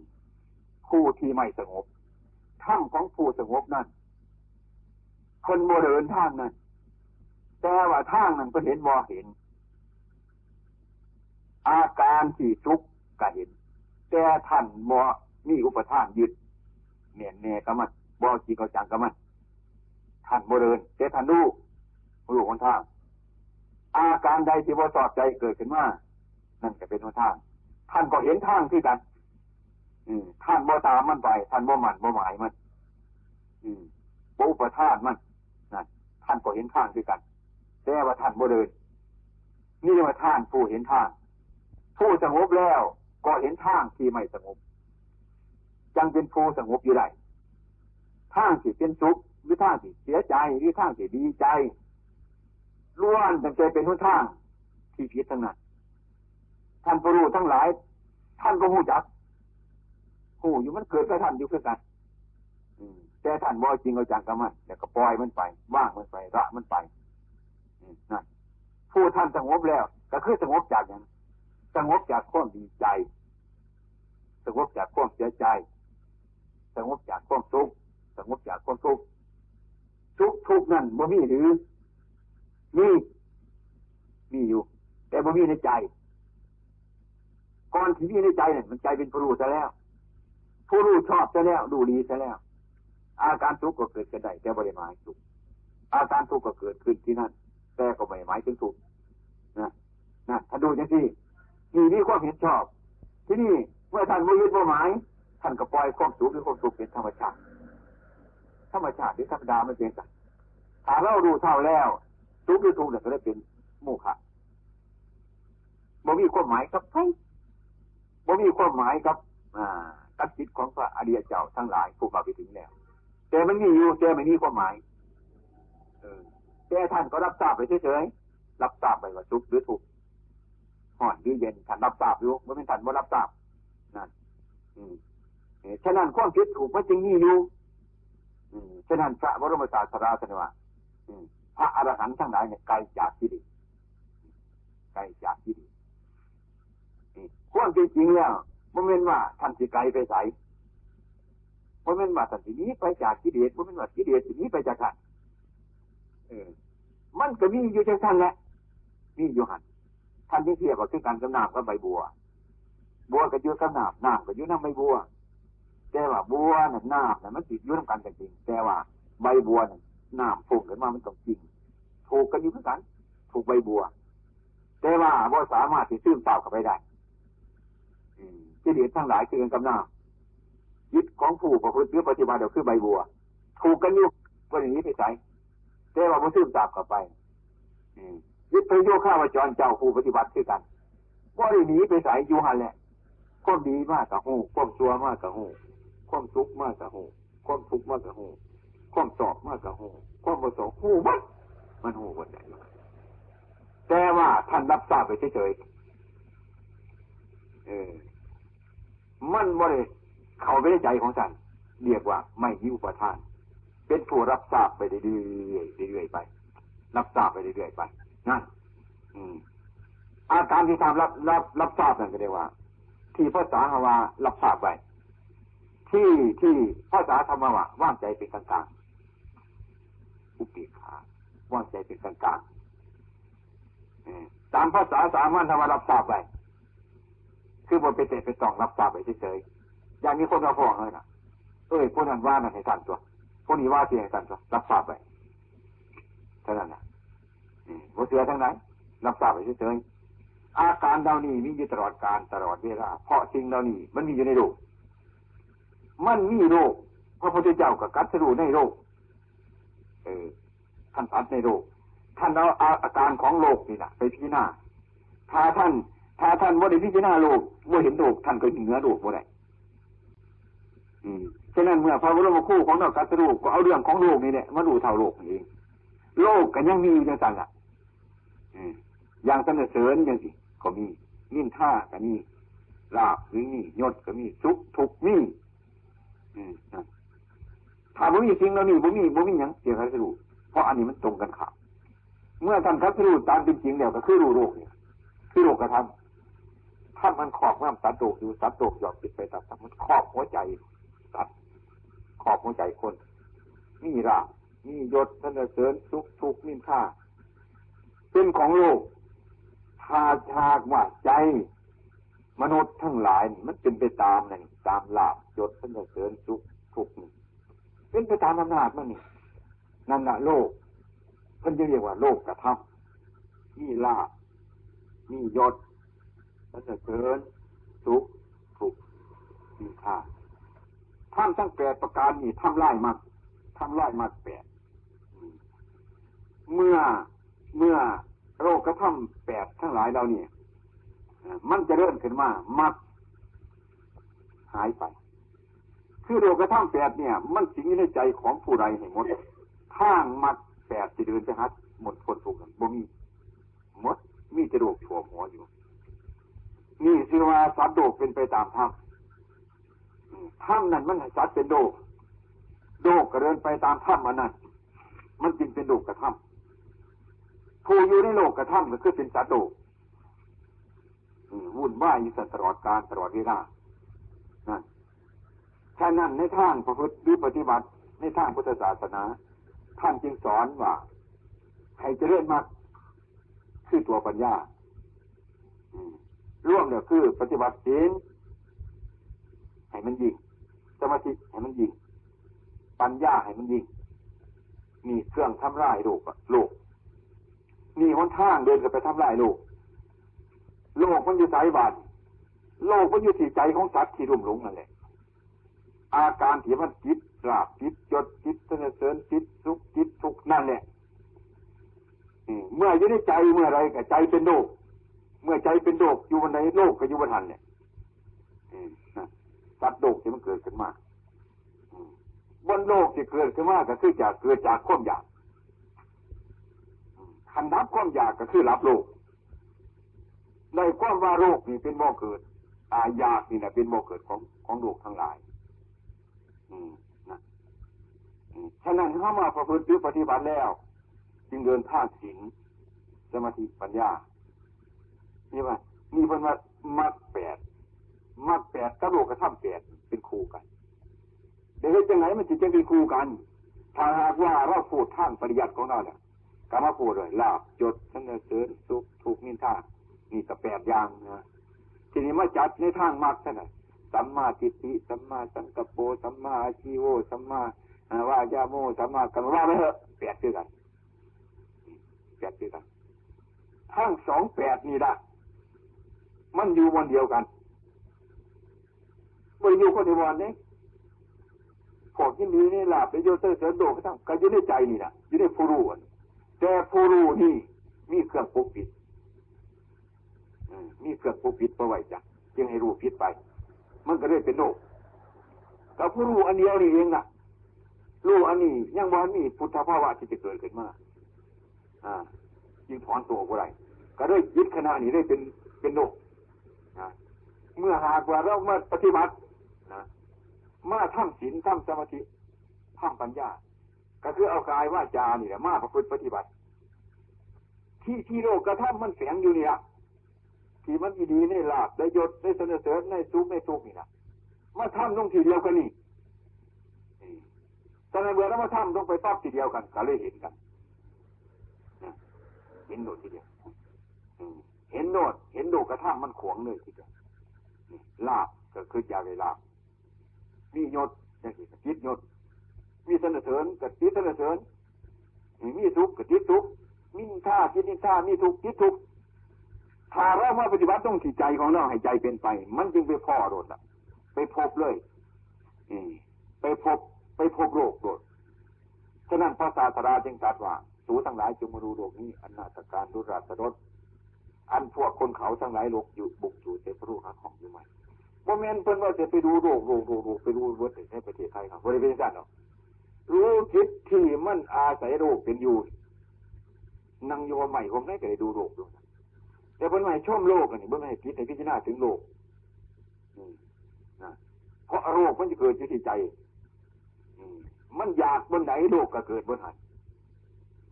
ผู้ที่ไม่สงบ ธรรมของผู้สงบนั่น เพิ่นบ่เดินทางนั้น แต่ว่าทางนั้นเพิ่นเห็นบ่ เห็น อาการที่สุขก็เห็น แต่ท่านบ่มีอุปทานยึดแน่นแน่กับมัน บ่เอาจริงเอาจังกับมัน ท่านบ่เดิน แต่ท่านรู้ รู้หนทาง อาการใดที่บ่ชอบใจเกิดขึ้นมา นั่นก็เป็นหนทาง ท่านก็เห็นทางคือกัน อืม ท่านบ่ตามมันไป ท่านบ่หมั่นบ่หมายมัน อืม บ่อุปทานมัน นั่น ท่านก็เห็นทางคือกัน แต่ว่าท่านบ่เดิน นี่เรียกว่าท่านผู้เห็นทาง ผู้สงบแล้วก็เห็นทางที่ไม่สงบ จังเป็นผู้สงบอยู่ได้ ทางที่เป็นสุข หรือทางที่เสียใจ หรือทางที่ดีใจ ล้วนตั้งแต่เป็นหนทางที่ผิดทั้งนั้น ท่านผู้รู้ทั้งหลาย ท่านก็ฮู้จัก ฮู้อยู่ มันเกิดกับท่านอยู่คือกัน อืม แต่ท่านบ่เอาจริงเอาจังกับมัน แล้วก็ปล่อยมันไป วางมันไป ละมันไป อืม นั่น ผู้ท่านสงบแล้ว ก็คือสงบจากหยัง สงบจากความดีใจ สงบจากความเสียใจ สงบจากความสุข สงบจากความทุกข์ สุขทุกข์นั่นบ่มีหรือ มี มีอยู่ แต่บ่มีในใจ ก่อนที่มีในใจนั่น มันใจเป็นผู้รู้ซะแล้ว ผู้รู้ชอบซะแล้ว รู้ดีซะแล้ว อาการสุขก็เกิดขึ้นได้ แต่บ่ได้หมายสุข อาการทุกข์ก็เกิดขึ้นที่นั่น แต่ก็ไม่ได้หมายถึงทุกข์ นะ นะ ท่านดูจังซี่ นี่มีความเห็นชอบ ที่นี่เมื่อท่านบ่ยึดบ่หมาย ท่านก็ปล่อยความสุขหรือความทุกข์เป็นธรรมชาติ ธรรมชาติหรือธรรมดามันเป็นกัน ถ้าเรารู้เท่าแล้ว สุขหรือทุกข์เนี่ยก็ได้เป็นโมฆะ บ่มีความหมายกับใคร บ่มีความหมายกับ อ่า กับจิตของพระอริยเจ้าทั้งหลายผู้เข้าไปถึงแล้ว แต่มันมีอยู่ แต่ไม่มีความหมาย เออ แต่ท่านก็รับทราบไปเฉยๆ รับทราบไปว่าสุขหรือทุกข์ ร้อนหรือเย็น ท่านรับทราบอยู่ บ่แม่นท่านบ่รับทราบ นั่น อืม เออ ฉะนั้นความผิดถูกมันจึงมีอยู่ อืม ฉะนั้นพระบรมศาสดาท่านว่า อืม พระอรหันต์ทั้งหลายเนี่ยไกลจากกิเลส ไกลจากกิเลส นี่ ความเป็นจริงแล้ว บ่แม่นว่าท่านสิไกลไปไส บ่แม่นว่าท่านสิหนีไปจากกิเลส บ่แม่นว่ากิเลสสิหนีไปจากท่าน เออ มันก็มีอยู่จังซั่นแหละ มีอยู่หั่น ท่านเปรียบเทียบว่าคือกันกับน้ำกับใบบัว บัวก็อยู่กับน้ำ น้ำก็อยู่นำใบบัว แต่ว่าบัวน่ะ น้ำน่ะ มันสิอยู่นำกันก็จริง แต่ว่าใบบัวน่ะ น้ำพุ่งขึ้นมามันต้องจริง ถูกกันอยู่คือกัน ถูกใบบัว แต่ว่าบ่สามารถสิซึมซาบเข้าไปได้ อืม กิเลสทั้งหลายคือกันกับน้ำ จิตของผู้ประพฤติหรือปฏิบัติก็คือใบบัว ถูกกันอยู่ บ่ได้หนีไปไส แต่ว่าบ่ซึมซาบเข้าไป อืม วิปโยคาวจรเจ้าผู้ปฏิบัติคือกัน บ่ได้หนีไปไส อยู่หั่นแหละ ความดีมาก็ฮู้ ความชั่วมาก็ฮู้ ความสุขมาก็ฮู้ ความทุกข์มาก็ฮู้ ความชอบมาก็ฮู้ ความบ่ชอบฮู้หมด มันฮู้หมดแหละ แต่ว่าท่านรับทราบไปเฉยๆ เออ มันบ่ได้เข้าไปในใจของท่าน เรียกว่าไม่มีอุปาทาน เป็นผู้รับทราบไปเรื่อยๆ เรื่อยๆ ไป รับทราบไปเรื่อยๆ ไป นั่น อืม อาการที่ท่านรับ รับ รับทราบนั่นก็เรียกว่า ที่ภาษาเฮาว่ารับทราบไว้ ที่ที่ภาษาธรรมะว่าวางใจเป็นกลางๆ อุเบกขาวางใจเป็นกลางๆ เออ ตามภาษาสามัญธรรมะรับทราบไว้ คือบ่ไปแตะไปต้อง รับทราบไว้เฉยๆ อย่างนี้คนมาฟ้องเลยนะ เอ้ย ผู้นั้นว่านั่นให้ท่านตัว ผู้นี้ว่าสิให้ท่านตัว รับทราบไว้ เท่านั้นนะ อืม บ่เชื่อทางไหน รับทราบไว้เฉยๆ อาการเหล่านี้มีอยู่ตลอดกาลตลอดเวลา เพราะสิ่งเหล่านี้มันมีอยู่ในโลก มันมีโลก พระพุทธเจ้าก็ตรัสรู้ในโลก เออ ท่านตรัสในโลก ท่านเอาอาอาการของโลกนี่นะไปพิจารณา ถ้าท่าน ถ้าท่านบ่ได้พิจารณาโลก บ่เห็นโลก ท่านก็อยู่เหนือโลกบ่ได้ อืม ฉะนั้นเมื่อพระบรมครูของเราตรัสรู้ ก็เอาเรื่องของโลกนี่แหละมารู้เท่าโลกนี่เอง โลกก็ยังมีอยู่จังซั่นล่ะ อืม อย่างสรรเสริญจังซี่ก็มี นินทาก็มี ลาภก็มี ยศก็มี สุขทุกข์มี อืม นะ ถ้าบ่มีสิ่งเหล่านี้ บ่มี บ่มีหยังเสีย ตรัสรู้ เพราะอันนี้มันตรงกันข้าม เมื่อท่านตรัสรู้ตามเป็นจริงแล้ว ก็คือรู้โลกเนี่ย คือโลกธรรม ธรรมมันครอบงำสัตว์โลกอยู่ สัตว์โลกย่อมเป็นไปตามธรรม มันครอบหัวใจสัตว์ ครอบหัวใจคน มีลาภ มียศ สรรเสริญ สุข ทุกข์ นินทา เป็นของโลก ถ้าหากว่าใจมนุษย์ทั้งหลายนี่มันเป็นไปตามนั่น ตามลาภ ยศ สรรเสริญ สุข ทุกข์นี่ เป็นไปตามอำนาจมันนี่ นั่นน่ะโลก เพิ่นจึงเรียกว่าโลกธรรม มีลาภ มียศ สรรเสริญ สุข ทุกข์ นินทา ธรรมทั้งแปดประการนี่ทำลายมรรค ทำลายมรรคแปด เมื่อ เมื่อโลกธรรมแปดทั้งหลายเหล่านี้ เอ่อ มันเจริญขึ้นมา มรรคหายไป คือโลกธรรมแปดเนี่ย มันสิงอยู่ในใจของผู้ใดให้หมด ทางมรรคแปดสิเดินไปหาหมดพ้นทุกข์นั้นบ่มี หมด มีแต่โลกท่วมหัวอยู่ นี่ชื่อว่าสัตว์โลกเป็นไปตามธรรม อืม ธรรมนั่นมันให้สัตว์เป็นโลก โลกก็เดินไปตามธรรมอันนั้น มันจึงเป็นโลกธรรม ผู้อยู่ในโลกธรรมก็คือเป็นสัตว์โลก อืม วุ่นวายอยู่ตลอดกาลตลอดเวลา นั่น ฉะนั้นในทางประพฤติหรือปฏิบัติในทางพุทธศาสนา ท่านจึงสอนว่าให้เจริญมรรค คือตัวปัญญา อืม รวมแล้วคือปฏิบัติศีลให้มันยิ่ง สมาธิให้มันยิ่ง ปัญญาให้มันยิ่ง นี่เครื่องทำลายโลกอะ โลก นี่หนทางเดินเข้าไปทำลายโลก โลกมันอยู่ไสบาด โลกมันอยู่ที่ใจของสัตว์ที่ลุ่มหลงนั่นแหละ อาการที่มันติดลาภ ติดยศ ติดสรรเสริญ ติดสุข ติดทุกข์นั่นแหละ อืม เมื่ออยู่ในใจเมื่อไรก็ใจเป็นโลก เมื่อใจเป็นโลกอยู่วันใด โลกก็อยู่วันนั้นแหละ อืม นะ สัตว์โลกที่มันเกิดขึ้นมา อืม บนโลกที่เกิดขึ้นมาก็คือจาก เกิดจากความอยาก อืม คันดับความอยากก็คือดับโลก ได้ความว่าโลกนี่เป็นบ่อเกิด อาอยากนี่แหละเป็นบ่อเกิดของ ของโลกทั้งหลาย อืม นะ อืม ฉะนั้นเฮามาประพฤติหรือปฏิบัติแล้ว จึงเดินทางศีล สมาธิ ปัญญา นี่ว่า นี่เพิ่นว่ามรรคแปด มรรคแปดกับโลกธรรมแปดเป็นคู่กัน เดี๋ยวเฮ็ดจังไดมันสิจังเป็นคู่กัน ถ้าหากว่าเราพูดทางปริยัติของเราเนี่ย ก็มาพูดเลย ลาภ ยศ สรรเสริญ สุข ทุกข์ นินทา นี่ก็แปดอย่างนะ ทีนี้มาจัดในทางมรรคซะหน่อย สัมมาทิฏฐิ สัมมาสังกัปโป สัมมาอาชีโว สัมมา อ่า วายาโม สัมมากัมมัน ว่าไปเถอะ แปดคือกัน แปดคือกัน ทั้งสองแปดนี่ละ มันอยู่วันเดียวกัน บ่ได้อยู่คนละวันเด้ พวกยินดีในลาภในยศสรรเสริญโลกธรรม ก็อยู่ในใจนี่ล่ะ อยู่ในผู้รู้อันนี้ แต่ผู้รู้นี่มีเครื่องปกปิด อืม มีเครื่องปกปิดบ่ไว้จ้ะ จึงให้รู้ผิดไป มันก็เลยเป็นโลก กับผู้รู้อันเดียวนี่เองน่ะ รู้อันนี้ยังบ่ทันมีพุทธภาวะที่จะเกิดขึ้นมา อ่า จึงถอนตัวออกบ่ได้ ก็เลยจิตขณะนี้ได้เป็น เป็นโลก นะ เมื่อหากว่าเรามาปฏิบัติ นะ มาทำศีล ทำสมาธิ ทำปัญญา ก็คือเอากายวาจานี่แหละมาประพฤติปฏิบัติ ที่ ที่โลกธรรมมันแฝงอยู่นี่ละ ที่มันยินดีในลาภ ในยศ ในสรรเสริญ ในสุข ในทุกข์นี่นะ มาทำลงทีเดียวกันนี่ แต่เมื่อเรามาทำลงไปปั๊บทีเดียวกันก็เลยเห็นกันนะเห็นโลดทีเดียวอืมเห็นโลดเห็นโลกธรรมมันขวางเลยทีเดียวนี่ลาภก็คืออยากได้ลาภมียศจังซี่ก็ติดยศมีสรรเสริญก็ติดสรรเสริญมีสุขก็ติดสุขมีนินทาติดนินทามีทุกข์ติดทุกข์ถ้าเรามาปฏิบัติตรงที่ใจของเราให้ใจเป็นไป มันจึงไปพ้อโลดล่ะไปพบเลย อืมไปพบไปพบโลกโลดฉะนั้นพระศาสดาจึงตรัสว่า สูทั้งหลายจงมาดูโลกนี้ อันนาถการดุราสดดอันพวกคนเขาทั้งหลายหลกอยู่บุกอยู่แต่พระรูปหาของอยู่ใหม่บ่แม่นเพิ่นว่าจะไปดูโลกโลกโลกโลกไปดูเบิดในประเทศไทยครับบ่ได้เป็นจังซั่นดอกรู้จิตที่มันอาศัยโลกเป็นอยู่นั่งอยู่ใหม่ผมได้ก็ได้ดูโลกอยู่แต่เพิ่นว่าให้ชมโลกอันนี้เพิ่นว่าให้คิดให้พิจารณาถึงโลก อืมนะเพราะโลกมันจะเกิดอยู่ที่ใจอืมมันอยากบนไหนโลกก็เกิดบนหัน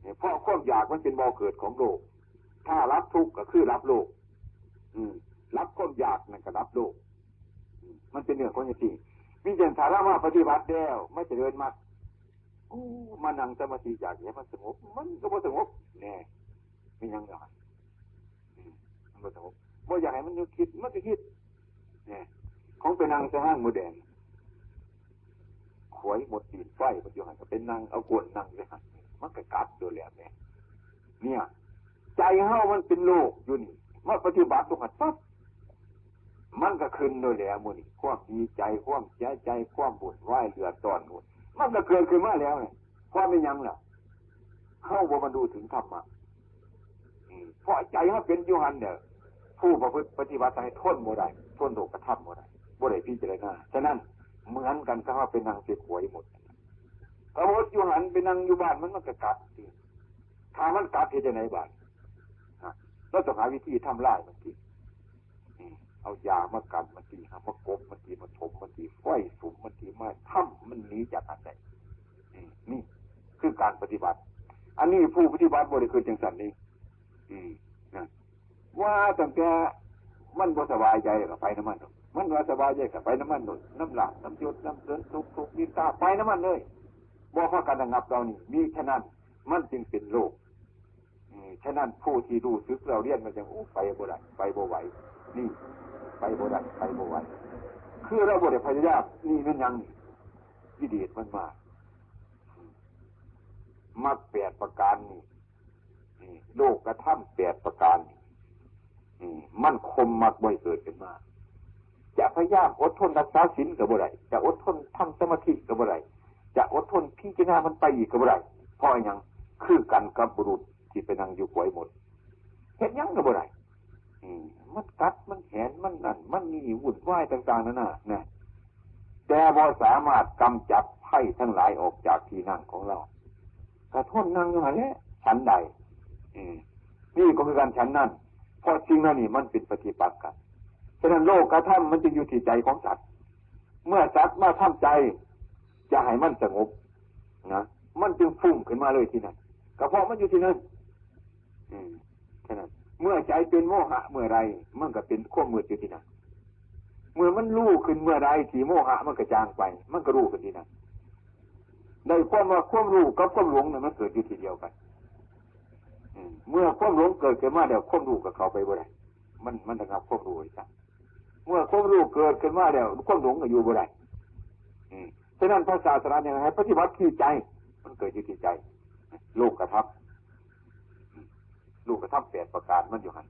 เนี่ยเพราะความอยากมันเป็นบ่อเกิดของโลก ถ้ารับทุกข์ก็คือรับโลกอืมรับความอยากนั่นก็รับโลกอืมมันเป็นเรื่องของอย่างที่มีเจนสาระมาปฏิบัติแล้วไม่เจริญมากโอ้มานั่งสมาธิอยากให้มันสงบ มันก็บ่สงบแน่มีหยังหน่อย อืมมันบ่สงบบ่อยากให้มันอยู่คิดมันก็คิดเนี่ยของไปนั่งใส่ห้างหมูแดงขวยหมดตีนไฟมันอยู่หั่นก็เป็นนั่งเอาก้นนั่งใส่หั่นมันก็กัดอยู่แล้วเนี่ยเนี่ยใจเฮามันเป็นโลกอยู่นี่มาปฏิบัติตรงหันปั๊บมันก็ขึ้นโดยแล้วหมู่นี่ความดีใจความเสียใจความบุญวายเลือดร้อนหมดมันก็เกิดขึ้นมาแล้วเนี่ยความเป็นหยังล่ะเฮาบ่บรรลุถึงธรรมะ อืมเพราะใจมันเป็นอยู่หันเด้อผู้ประพฤติปฏิบัติให้ทนบ่ได้ทนโลกธรรมบ่ได้บ่ได้พิจารณาฉะนั้นเหมือนกันกับว่าเป็นนางเสกหวยหมดกระบดอยู่หันเป็นนางอยู่บ้านมันมันกระกัดสิถ้ามันกัดเฮ็ดจังได๋บาดฮะเราต้องหาวิธีทำลายมันสิอืมเอายามากันมันสิหามากบมันสิมาถมมันสิไฟสุมมันสิมาทำมันหนีจากอันใดอืมนี่คือการปฏิบัติ อันนี้ผู้ปฏิบัติบ่ได้คือจังซั่นนี่อืมนะว่าตั้งแต่มันบ่สบายใจก็ไปนำมันโลดมันว่าสบายใจก็ไปนำมันโลดนำลาภนำยศนำเสริญสุขทุกข์นินทาไปนำมันเลยบ่พากันระงับเหล่านี้ มีฉะนั้นมันจึงเป็นโลกอืมฉะนั้นผู้ที่รู้สึกเล่าเรียนมันจังโอ้ไปบ่ได้ไปบ่ไหวนี่ไปบ่ได้ไปบ่ไหวคือเราบ่ได้พยายามนี่แม่นหยังนี่กิเลสมันมา มรรคแปดประการนี่นี่โลกธรรมแปดประการนี่นี่มันข่มมรรคบ่ให้เกิดขึ้นมา จะพยายามอดทนรักษาศีลก็บ่ได้ จะอดทนทำสมาธิก็บ่ได้ จะอดทนพิจารณามันไปอีกก็บ่ได้ เพราะหยังคือกันกับบุรุษที่ไปนั่งอยู่ขวยหมด เฮ็ดหยังก็บ่ได้ อืมมันกัดมันแหนมันนั่นมันนี่วุ่นวายต่างๆนานานะแต่บ่สามารถกำจัดภัยทั้งหลายออกจากที่นั่งของเราก็ทนนั่งอยู่หั่นแหละฉันใดอืมนี่ก็คือการฉันนั้น เพราะสิ่งเหล่านี้มันเป็นปฏิปักษ์กันฉะนั้นโลกธรรมมันจะอยู่ที่ใจของสัตว์ เมื่อสัตว์มาทำใจ จะให้มันสงบนะมันจึงฟุ้งขึ้นมาเลยที่นั่นก็เพราะมันอยู่ที่นั่น อืมแค่นั้นเมื่อใจเป็นโมหะเมื่อไรมันก็เป็นความมืดอยู่ที่นั่นเมื่อมันรู้ขึ้นเมื่อไรที่โมหะมันก็จางไป มันก็รู้ขึ้นที่นั่นได้ความว่าความรู้กับความหลงเนี่ยมันเกิดอยู่ที่เดียวกันอืมเมื่อความหลงเกิดขึ้นมาแล้วความรู้ก็เข้าไปบ่ได้มันมันระงับความรู้ไว้ซะเมื่อความรู้เกิดขึ้นมาแล้วความหลงก็อยู่บ่ได้อืมฉะนั้นพระศาสดาเนี่ยให้ปฏิบัติที่ใจ มันเกิดอยู่ที่ใจโลกกระทำ ลูกกระทำแปดประการมันอยู่หัน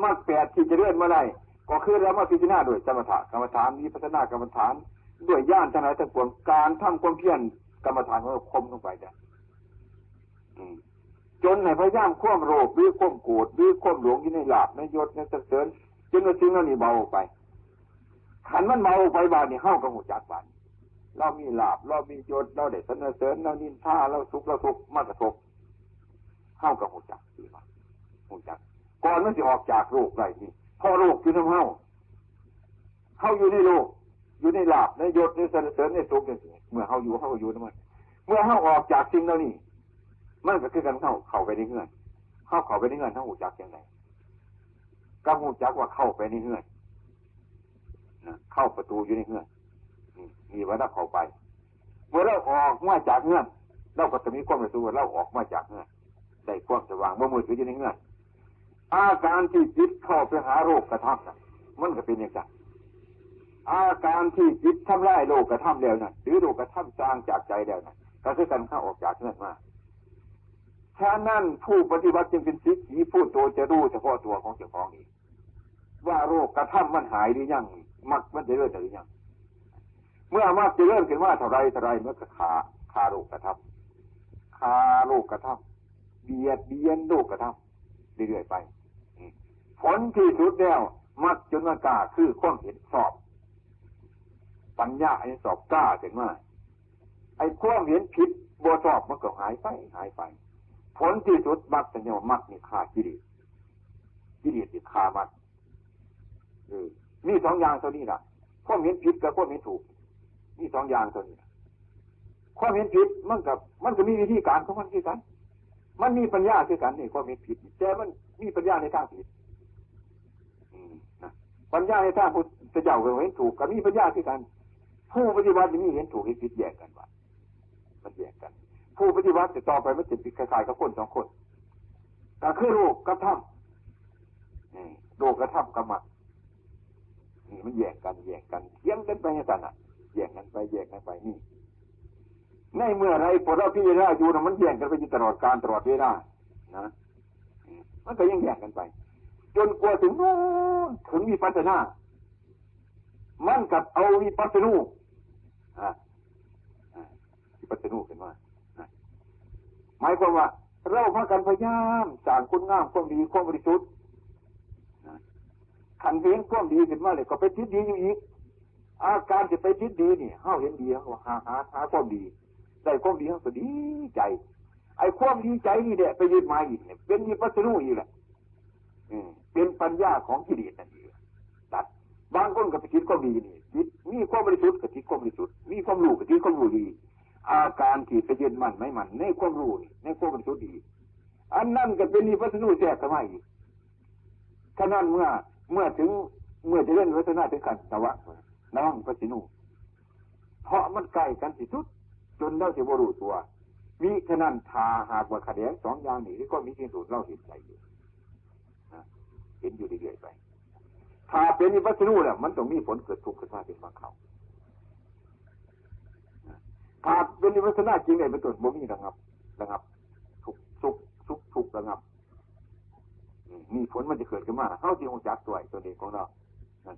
มรรคแปดที่จะเลื่อนมาได้ก็คือเรามาพิจารณาโดยสมถะกรรมฐานวิปัสสนากรรมฐานด้วยญาณทั้งหลายทั้งปวงการทำความเพียรกรรมฐานของเราคมลงไปจ้ะอืมจนในพยายามความโลภหรือความโกรธหรือความหลงอยู่ในลาภในยศในสรรเสริญจนว่าสิ่งเหล่านี้เบาออกไปขันมันเบาออกไปบาดนี้เฮาก็ฮู้จักบาดนี้เรามีลาภเรามียศเราได้สรรเสริญเรานินทาเราสุขเราทุกข์มากระทบ เฮาก็ฮู้จักสิว่าฮู้จัก ก่อนมันสิออกจากโลกได้นี่เพราะโลกอยู่นำเฮาเฮาอยู่ในโลก อยู่ในลาภในยศในสรรเสริญในสุขจังซี่เมื่อเฮาอยู่เฮาก็อยู่นำมันเมื่อเฮาออกจากสิ่งเหล่านี้มันก็คือกันเฮาเข้าไปในเฮือนเฮาเข้าไปในเฮือนเฮาฮู้จักจังได๋ก็ฮู้จักว่าเข้าไปในเฮือนนะเข้าประตูอยู่ในเฮือนนี่มีว่าเราเข้าไป เมื่อเราออกมาจากเฮือน เราก็จะมีความรู้สึกว่าเราออกมาจากเฮือน ได้ความสว่างบ่มืดอยู่ในเฮือน อาการที่จิตเข้าไปหาโลกธรรมน่ะ มันก็เป็นอย่างนั้น อาการที่จิตทำลายโลกธรรมแล้วนั่น หรือโลกธรรมจางจากใจแล้วนั่น ก็คือการเข้าออกจากเฮือนมา ฉะนั้นผู้ปฏิบัติจึงเป็นสิทธิผู้โตจะรู้เฉพาะตัวของเจ้าของเอง ว่าโลกธรรมมันหายหรือยัง มรรคมันเจริญหรือยัง เมื่อมรรคเจริญขึ้นมาเท่าไรเท่าไร มันก็ฆ่า ฆ่าโลกธรรม ฆ่าโลกธรรม เบียดเบียนโลกธรรม เรื่อยๆไป ผลที่สุดแล้ว มรรคจุลกาคือความเห็นชอบ ปัญญาอันชอบกล้าขึ้นมา ไอ้ความเห็นผิดบ่ชอบมันก็หายไป หายไป ผลที่สุด มรรคสัญญามรรคนี่ฆ่ากิเลส กิเลสนี่ฆ่ามรรค เออ มีสองอย่างเท่านี้ล่ะ ความเห็นผิดกับความเห็นถูก มีสองอย่างเท่านี้ล่ะ ความเห็นผิดมันกับ มันก็มีวิธีการของมันคือกัน มันมีปัญญาคือกันนี่ ความเห็นผิด แต่มันมีปัญญาในทางผิด อืม นะ ปัญญาในทางพุทธเจ้าก็เห็นถูก ก็มีปัญญาคือกัน ผู้ปฏิบัตินี่มีเห็นถูกเห็นผิดแยกกันว่า มันแยกกัน ผู้ปฏิบัติต่อไปมันจะเป็นคล้ายๆกับคนสองคน ก็คือโลกกับธรรม นี่ โลกกับธรรมกับมรรค นี่มันแยกกัน แยกกัน เถียงกันไปอย่างนั้นน่ะ แยกกันไป แยกกันไป นี่ ในเมื่อไรพวกเราพิจารณาอยู่นะ มันแยกกันไปอยู่ตลอดกาลตลอดเวลา นะ มันก็ยังแยกกันไป จนกว่าถึงโน่น ถึงวิปัสสนา มันกับเอาวิปัสสนู อ่ะ อ่ะ วิปัสสนูขึ้นมา อ่ะ หมายความว่าเราพากันพยายามสร้างคุณงามความดีความบริสุทธิ์ นะ คันเห็นความดีขึ้นมาเลยก็ไปติดดีอยู่อีก อาการที่ไปติดดีนี่ เฮาเห็นดี เฮาก็หา หา หาความดี ได้ความดี เฮาก็ดีใจ ไอ้ความดีใจนี่แหละไปยึดหมายอีกเนี่ย เป็นวิปัสสนูอีกแหละ อืม เป็นปัญญาของกิเลสนั่นเอง ตัด บางคนก็ไปติดความดีนี่ ติด มีความบริสุทธิ์ก็ติดความบริสุทธิ์ มีความรู้ก็ติดความรู้ดี อาการที่ไปยึดมั่นหมายมั่นในความรู้นี่ ในความบริสุทธิ์ดี อันนั้นก็เป็นวิปัสสนูแทรกเข้ามาอีก ฉะนั้นเมื่อ เมื่อถึง เมื่อเจริญวิปัสสนาถึงขั้นสวะ ระวังวิปัสสนู เพราะมันใกล้กันที่สุด จนเราสิบ่รู้ตัว มิฉะนั้นถ้าหากว่าขะแหนงสองอย่างนี้ ก็มีที่สุดเราเห็นใจอยู่ นะ เห็นอยู่เรื่อยๆไป ถ้าเป็นวิปัสสนูแล้ว มันต้องมีผลเกิดทุกข์ขึ้นมาเป็นบางคราว นะ ถ้าเป็นวิปัสสนาจริงเนี่ยเป็นต้นบ่มีระงับ ระงับ ทุกข์ สุข สุข ทุกข์ระงับ นี่ นี่ผลมันจะเกิดขึ้นมา เฮาสิรู้จักตัวไอ้ตัวนี้ของเรา นั่น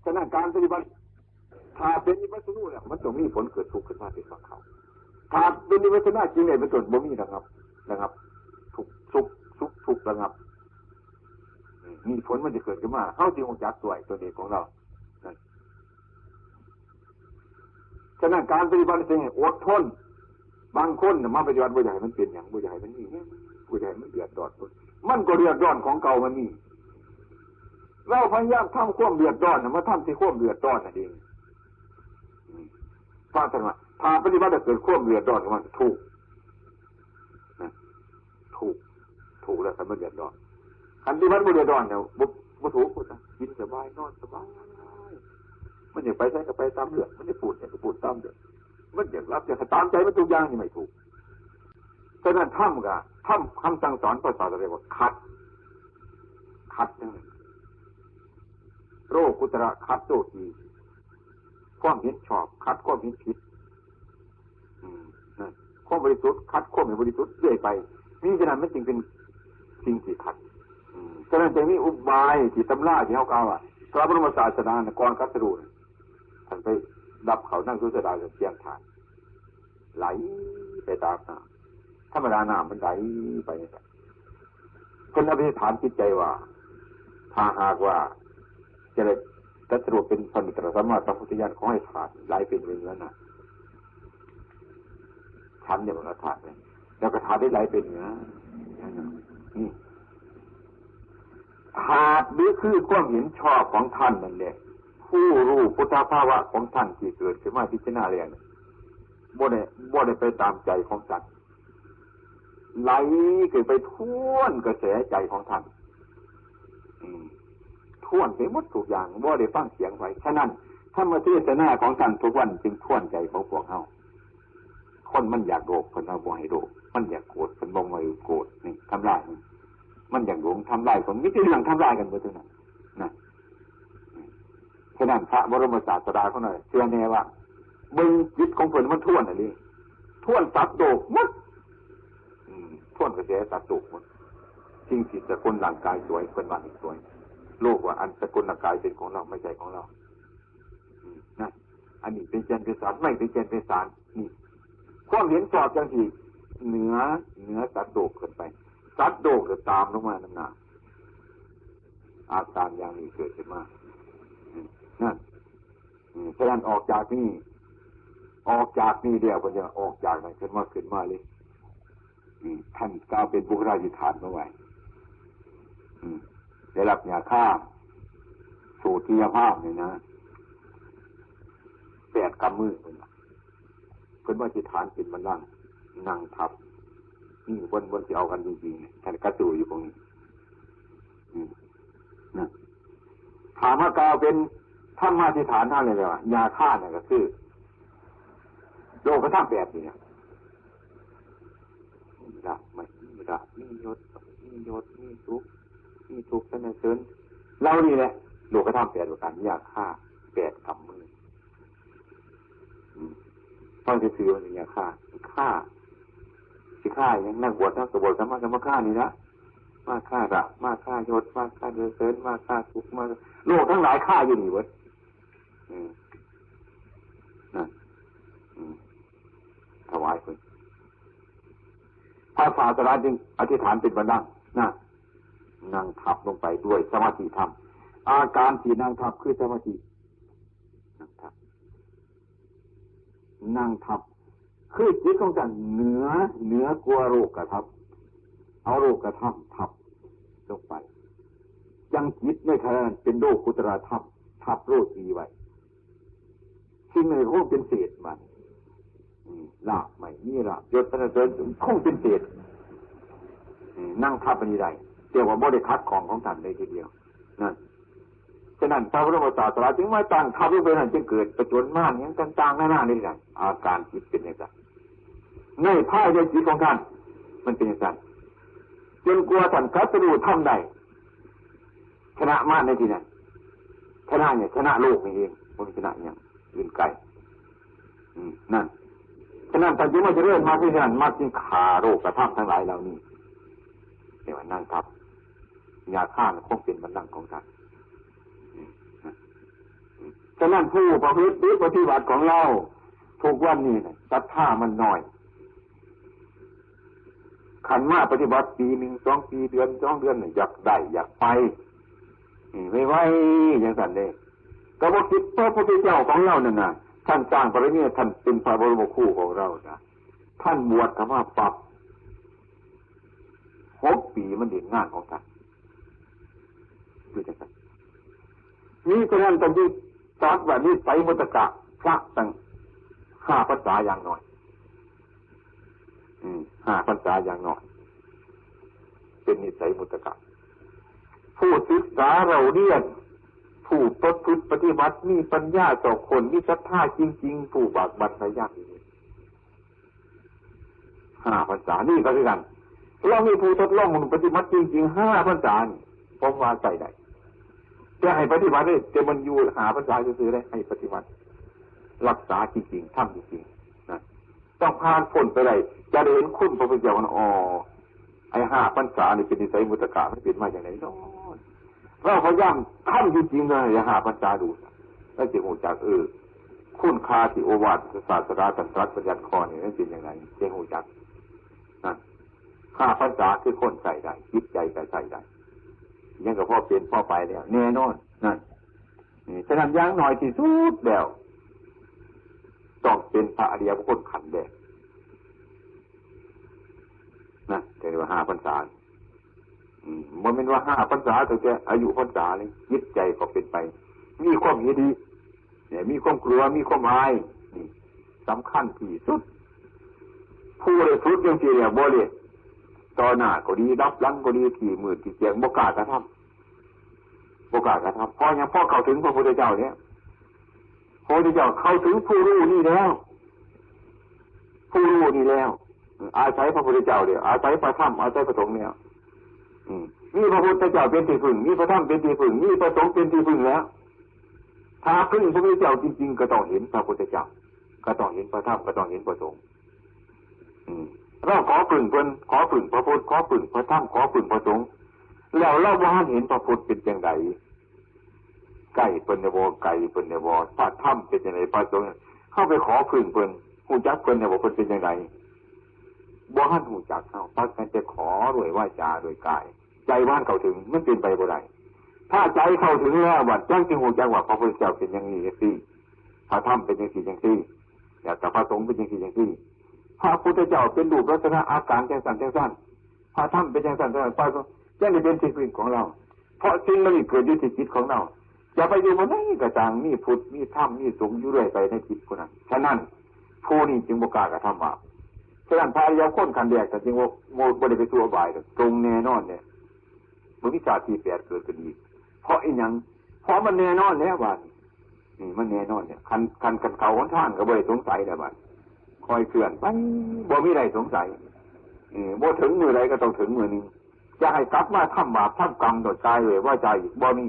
ฉะนั้นการปฏิบัติ ถ้าเป็นวิปัสสนูแล้ว มันต้องมีผลเกิดทุกข์ขึ้นมาเป็นบางคราว ถ้าเป็นวิปัสสนาจริงเนี่ยเป็นต้นบ่มีระงับ ระงับ ทุกข์ สุข สุข ทุกข์ระงับ นี่ นี่ผลมันจะเกิดขึ้นมา เฮาสิรู้จักตัวไอ้ตัวนี้ของเรา นั่น ฉะนั้นการปฏิบัติสิ่งให้อดทน บางคนน่ะมาปฏิบัติบ่อยากให้มันเป็นหยัง บ่อยากให้มันมีหยัง บ่อยากให้มันเดือดร้อน มันก็เดือดร้อนของเก่ามันนี่ เราพยายามทำความเดือดร้อนน่ะมาทำที่ความเดือดร้อนนั่นเอง อืม ฟังเถอะว่า ถ้าปฏิบัติแล้วเกิดความเดือดร้อนขึ้นมา ทุกข์ นะ ทุกข์ ทุกข์แล้วคันมันเดือดร้อน คันที่มันบ่เดือดร้อนเนี่ย บ่ บ่ทุกข์ พุทธะ กินสบาย นอนสบาย มันอยากไปไสก็ไปตามเรื่อง มันอยากพูดหยังก็พูดตามเรื่อง มันอยากหลับอยากตามใจมันทุกอย่างนี่ไม่ทุกข์ ฉะนั้นธรรมก็ ธรรมคำสั่งสอนพระศาสดาเรียกว่าขัด ขัดนั่น โลกุตระขัดโลกี ความเห็นชอบขัดความเห็นผิด อืม นะ ความบริสุทธิ์ขัดความไม่บริสุทธิ์เรื่อยไป มิฉะนั้นมันจึงเป็นสิ่งที่ขัด อืม ฉะนั้นจึงมีอุบายที่ตำราที่เขากล่าวว่า พระบรมศาสดาน่ะก่อนตรัสรู้น่ะ ท่านไปดับเขานั่งสุสดากับเชียงทาน ไหลไปตามน้ำ ธรรมดาน้ำมันไหลไปนี่แหละ เพิ่นอธิษฐานจิตใจว่า ถ้าหากว่าจะได้ตรัสรู้เป็นพระนิตรสัมมาสัมพุทธญาณ ขอให้ธาตุไหลเป็นเหมือนน้ำ ฉันเนี่ยมันก็ธาตุเนี่ย แล้วก็ธาตุได้ไหลเป็นเหมือนน้ำ นี่ ธาตุหรือคือความเห็นชอบของท่านนั่นแหละ ผู้รู้พุทธภาวะของท่านที่เกิดขึ้นมาพิจารณาแล้วเนี่ย บ่ได้ บ่ได้ไปตามใจของสัตว์ ไหลขึ้นไปทวนกระแสใจของท่าน อืม ทวนไปหมดทุกอย่าง บ่ได้ฟังเสียงไผ ฉะนั้น ธรรมเทศนาของท่านทุกวันจึงทวนใจของพวกเฮา คนมันอยากโลภเพิ่นว่าบ่ให้โลภ มันอยากโกรธเพิ่นบ่ให้โกรธ นี่ทำลายมัน มันอยากหลงทำลายคน มีแต่เรื่องทำลายกันเบิดเท่านั้นนะ ฉะนั้นพระบรมศาสดาของเราเชื่อแน่ว่า เบิ่งจิตของเพิ่นมันทวนอันนี้ ทวนสัตว์โลกหมด อืม ทวนกระแสสัตว์โลกหมด สิ่งที่สกุลร่างกายสวยเพิ่นว่านี่สวย โลกว่าอันสกุลร่างกายเป็นของเราไม่ใช่ของเรา อืม นะ อันนี้เป็นแก่นเป็นสาร ไม่เป็นแก่นเป็นสาร นี่ ความเห็นชอบจังที่เหนือ เหนือสัตว์โลกขึ้นไป สัตว์โลกก็ตามลงมานำหน้า อาการอย่างนี้เกิดขึ้นมา อืม นั่น อืม ฉะนั้นออกจากนี่ ออกจากนี่เดียวก็จะออกจากนั้นขึ้นมา ขึ้นมาเลย อืม ท่านกล่าวเป็นบุคลาธิฐานมาไว้ อืม ได้รับยาฆ่า สูตรที่ยาภาพนี่นะ แปดกำมือเพิ่นว่า เพิ่นว่าสิฐานเป็นบัลลังก์ นั่งทับ นี่เพิ่น เพิ่นสิเอากันจริงๆ ท่านกระตูอยู่ตรงนี้ อืม นะ ถามว่ากล่าวเป็นธรรมาธิฐานเท่านั้นเลยว่ายาฆ่าเนี่ยก็คือ โลกธรรมแปดนี่นะ มีลาภ ไม่มีลาภ มียศ มียศ มีสุข มีทุกข์ สรรเสริญ เหล่านี้แหละ โลกธรรมแปดประการ ยาฆ่า แปดกำมือ อืม ฟังซื่อๆ มันเป็นยาฆ่า ฆ่า สิฆ่าหยัง นักบวช นักบวช สามารถจะมาฆ่านี่ละ มาฆ่าลาภ มาฆ่ายศ มาฆ่าสรรเสริญ มาฆ่าสุข มา โลกทั้งหลายฆ่าอยู่นี่เบิด อืม นั่น อืม ถวายเพิ่น พระศาสดาจึงอธิษฐานเป็นบัลลังก์นะ นั่งทับลงไปด้วยสมาธิธรรม อาการที่นั่งทับคือสมาธิ นั่งทับ นั่งทับ คือจิตของท่านเหนือ เหนือกว่าโลกธรรม เอาโลกธรรมทับลงไป จังจิตในขณะนั้นเป็นโลกุตตรธรรม ทับโลกีไว้ สิ่งนั้นคงเป็นเศษมัน อืม ลาภไม่มีลาภ ยศสรรเสริญคงเป็นเศษ อืม นั่งทับอันนี้ได้ แต่ว่าบ่ได้ขัดข้องของท่านเลยทีเดียว นั่น ฉะนั้นพระบรมศาสดาจึงมาตั้งทับลงไปนั่น จึงเกิดผจญมารหยังต่างๆ นานานี่แหละ อาการจิตเป็นอย่างนั้น ในภายในจิตของท่าน มันเป็นอย่างนั้น จนกว่าท่านตรัสรู้ธรรมได้ ชนะมารในที่นั้น ชนะเนี่ย ชนะโลกนี่เอง บ่ชนะหยังอื่นไกล อืม นั่น ฉะนั้นท่านจึงมาเจริญมรรคที่ฉะนั้นมรรคจึงฆ่าโลกธรรมทั้งหลายเหล่านี้ เรียกว่านั่งทับ ยาฆ่ามันคงเป็นบัลลังก์ของท่าน อืม นะ อืม ฉะนั้นผู้ประพฤติหรือปฏิบัติของเรา ทุกวันนี้นะ ศรัทธามันน้อย คันมาปฏิบัติปีหนึ่ง สองปี เดือน สองเดือนนี่อยากได้ อยากไป นี่ไวๆ จังซั่นเด้ ก็บ่คิดพระพุทธเจ้าของเรานั่นน่ะ ท่านสร้างบารมี ท่านเป็นพระบรมครูของเรานะ ท่านบวชเข้ามาปั๊บ หกปีมันเล่นงานของท่าน คือจังซั่น มีฉะนั้นท่านจึงตรัสว่านิสัยมุตตะ พระตั้งห้าพรรษาอย่างน้อย อืม ห้าพรรษาอย่างน้อย เป็นนิสัยมุตตะ ผู้ศึกษาเล่าเรียน ผู้ประพฤติปฏิบัติ มีปัญญาเจ้าคน มีศรัทธาจริงๆ ผู้บากบั่นพยายามจริงๆ ห้าพรรษา นี่ก็คือกัน เรามีผู้ทดลองปฏิบัติจริงๆ ห้าพรรษานี่ ผมว่าใช้ได้ แต่ให้ปฏิบัติเลย แต่มันอยู่ห้าพรรษาซื่อๆ ได้ ให้ปฏิบัติ รักษาจริงๆ ทำจริงๆ นะ ต้องผ่านพ้นไปได้ จะได้เห็นคุณพระพุทธเจ้าว่า อ๋อ ไอ้ห้าพรรษานี่เป็นนิสัยมุตตะ มันเป็นมาอย่างไรเนาะ เราพยายามทำจริงๆ นะ อย่าห้าพรรษาดู แล้วจะรู้จัก เออ คุณค่าที่โอวาทศาสดาตรัสบัญญัติข้อนี้มันเป็นอย่างไร จะรู้จัก นะ ห้าพรรษาคือคนใช้ได้ จิตใจก็ใช้ได้ ยังก็พอเป็นพอไปแล้ว แน่นอน นั่น นี่ ฉะนั้นอย่างน้อยที่สุดแล้ว ต้องเป็นพระอริยบุคคลขั้นแรก นะ เรียกว่าห้าพรรษา อืม บ่แม่นว่าห้าพรรษา ตั้งแต่อายุพรรษานี่ จิตใจก็เป็นไป มีความเห็นดี เนี่ย มีความกลัว มีความอาย นี่ สำคัญที่สุด ผู้ได้ฝึกจังซี่เนี่ย บ่เลย ต่อหน้าก็ดี รับหลังก็ดี ที่มืดที่แจ้ง บ่กล้ากระทำ บ่กล้ากระทำ เพราะหยัง เพราะเข้าถึงพระพุทธเจ้าเนี่ย พระพุทธเจ้าเข้าถึงผู้รู้นี่แล้ว ผู้รู้นี่แล้ว อาศัยพระพุทธเจ้าเดียว อาศัยพระธรรม อาศัยพระสงฆ์เนี่ย อืม มีพระพุทธเจ้าเป็นที่พึ่ง มีพระธรรมเป็นที่พึ่ง มีพระสงฆ์เป็นที่พึ่งแล้ว ถ้าพึ่งพระพุทธเจ้าจริงๆ ก็ต้องเห็นพระพุทธเจ้า ก็ต้องเห็นพระธรรม ก็ต้องเห็นพระสงฆ์ อืม เราขอพึ่งเพิ่น ขอพึ่งพระพุทธ ขอพึ่งพระธรรม ขอพึ่งพระสงฆ์ แล้วเราบ่ทันเห็นพระพุทธเป็นจังใด ใกล้เพิ่นได้บ่ ไกลเพิ่นได้บ่ พระธรรมเป็นจังใด พระสงฆ์ เฮาไปขอพึ่งเพิ่น ฮู้จักเพิ่นได้บ่ เพิ่นเป็นจังใด บ่ทันฮู้จักเฮา พากันแต่ขอด้วยวาจาด้วยกาย ใจบ่ทันเข้าถึง มันเป็นไปบ่ได้ ถ้าใจเข้าถึงแล้ว บัดจั่งสิฮู้จักว่าพระพุทธเจ้าเป็นอย่างนี้จังซี่ พระธรรมเป็นจังซี่จังซี่ แล้วก็พระสงฆ์เป็นจังซี่จังซี่ พระพุทธเจ้าเป็นรูปลักษณะอาการจังซั่นจังซั่น พระธรรมเป็นจังซั่นจังซั่น พระสงฆ์จั่งได้เป็นที่พึ่งของเรา เพราะสิ่งเหล่านี้เกิดอยู่ที่จิตของเรา อย่าไปอยู่บนไหนก็ตาม มีพุทธ มีธรรม มีสงฆ์อยู่เรื่อยไปในจิตผู้นั้น ฉะนั้น ผู้นี้จึงบ่กล้ากระทำบาป ฉะนั้นพระอริยบุคคลขั้นแรกท่านจึงว่าบ่ บ่ได้ไปสู่อบายดอก ตรงแน่นอนเนี่ย บ่มีชาติที่แปดเกิดขึ้นอีก เพราะอีหยัง เพราะมันแน่นอนแล้วบาดนี้ นี่มันแน่นอนเนี่ย คัน คัน คันเข้าหนทางก็บ่ได้สงสัยแล้วบาด ค่อยเคลื่อนไป บ่มีใดสงสัย เออ บ่ถึงมื้อใดก็ต้องถึงมื้อหนึ่ง จะให้กลับมาทำบาปทำกรรมโดยกายเลยว่าใจอีก บ่มี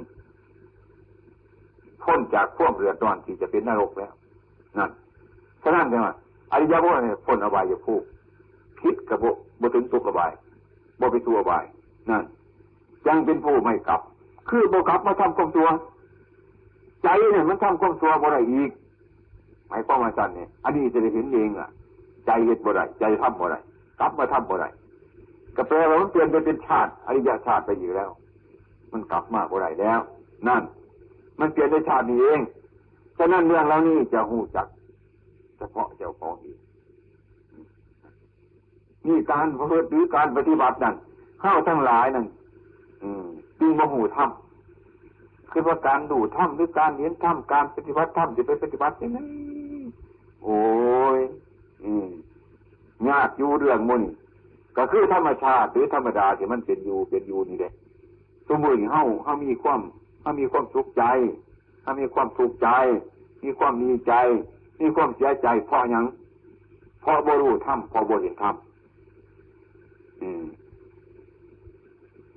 พ้นจากความเดือดร้อนที่จะเป็นนรกแล้ว นั่น ฉะนั้นจังว่า อริยบุคคลเนี่ยพ้นอบายภูมิ ผิดกับบ่ บ่ถึงทุกข์อบาย บ่ไปสู่อบาย นั่น จั่งเป็นผู้ไม่กลับ คือบ่กลับมาทำความชั่ว ใจเนี่ยมันทำความชั่วบ่ได้อีก หมายความว่าซั่นเนี่ย อันนี้จะได้เห็นเองล่ะ ใจเฮ็ดบ่ได้ ใจทำบ่ได้ กลับมาทำบ่ได้ ก็แปลว่ามันเปลี่ยนไปเป็นชาติ อริยชาติไปอีกแล้ว มันกลับมาบ่ได้แล้ว นั่น มันเปลี่ยนในชาตินี้เอง ฉะนั้นเรื่องเหล่านี้จะฮู้จักเฉพาะเจ้าของเอง นี่การประพฤติหรือการปฏิบัตินั่น เฮาทั้งหลายนั่น อืม จึงบ่ฮู้ธรรม คือว่าการรู้ธรรมหรือการเห็นธรรม การปฏิบัติธรรม สิไปปฏิบัติจั่งใด โอ้ย อืม ยากอยู่เรื่องหมู่นี้ ก็คือธรรมชาติหรือธรรมดาที่มันเป็นอยู่ เป็นอยู่นี่แหละ ซุมื้อนี้เฮา เฮามีความ เฮามีความสุขใจ เฮามีความทุกข์ใจ มีความดีใจ มีความเสียใจ เพราะหยัง เพราะบ่รู้ธรรม เพราะบ่เห็นธรรม อืม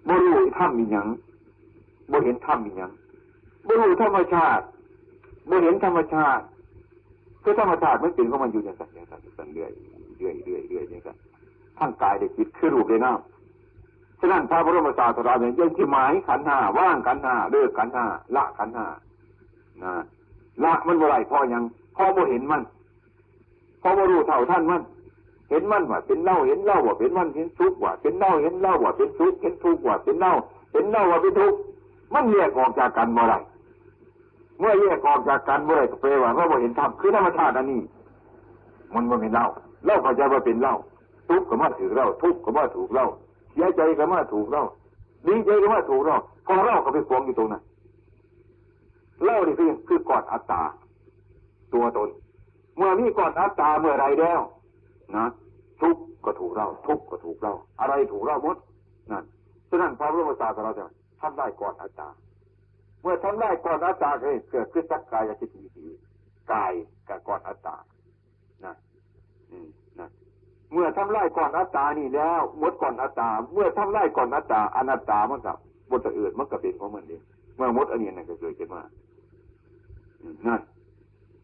บ่รู้ธรรมอีหยัง บ่เห็นธรรมอีหยัง บ่รู้ธรรมชาติ บ่เห็นธรรมชาติ คือธรรมชาติมันเป็นของมันอยู่จังซั่น จังซั่น จังซั่น เรื่อย เรื่อย เรื่อย เรื่อย จังซั่น ทั้งกายและจิต คือรูปและนาม ฉะนั้นพระบรมศาสดาเนี่ยยังสิหมายขันธ์ห้า วางขันธ์ห้า เลิกขันธ์ห้า ละขันธ์ห้า นะ ละมันบ่ได้ เพราะหยัง เพราะบ่เห็นมัน เพราะบ่รู้เท่าทันมัน เห็นมันว่าเป็นเรา เห็นเราว่าเป็นมัน เห็นสุขว่าเป็นเรา เห็นเราว่าเป็นสุข เห็นทุกข์ว่าเป็นเรา เห็นเราว่าเป็นทุกข์ มันแยกออกจากกันบ่ได้ เมื่อแยกออกจากกันบ่ได้ก็แปลว่าเราบ่เห็นธรรม คือธรรมชาติอันนี้ มันบ่เป็นเรา เราเข้าใจว่าเป็นเรา สุขก็มาถืกเรา ทุกข์ก็มาถูกเรา เสียใจก็มาถูกเรา ดีใจก็มาถูกเรา เพราะเราก็ไปขวางอยู่ตรงนั้น เรานี่คือ คือก้อนอัตตา ตัวตน เมื่อมีก้อนอัตตาเมื่อใดแล้ว นะ สุขก็ถูกเรา ทุกข์ก็ถูกเรา อะไรถูกเราหมด นั่น ฉะนั้นพระบรมศาสดาจะทำลายก้อนอัตตา เมื่อทำลายก้อนอัตตาก็เกิดคือสักกายทิฏฐิ กายกับก้อนอัตตา นะ อืม นะ เมื่อทำลายก้อนอัตตานี่แล้ว หมดก้อนอัตตา เมื่อทำลายก้อนอัตตา อนัตตามันก็บ่สะเอิด มันก็เป็นของมันเอง เมื่อหมดอันนี้นั่นก็เกิดขึ้นมา อืม นั่น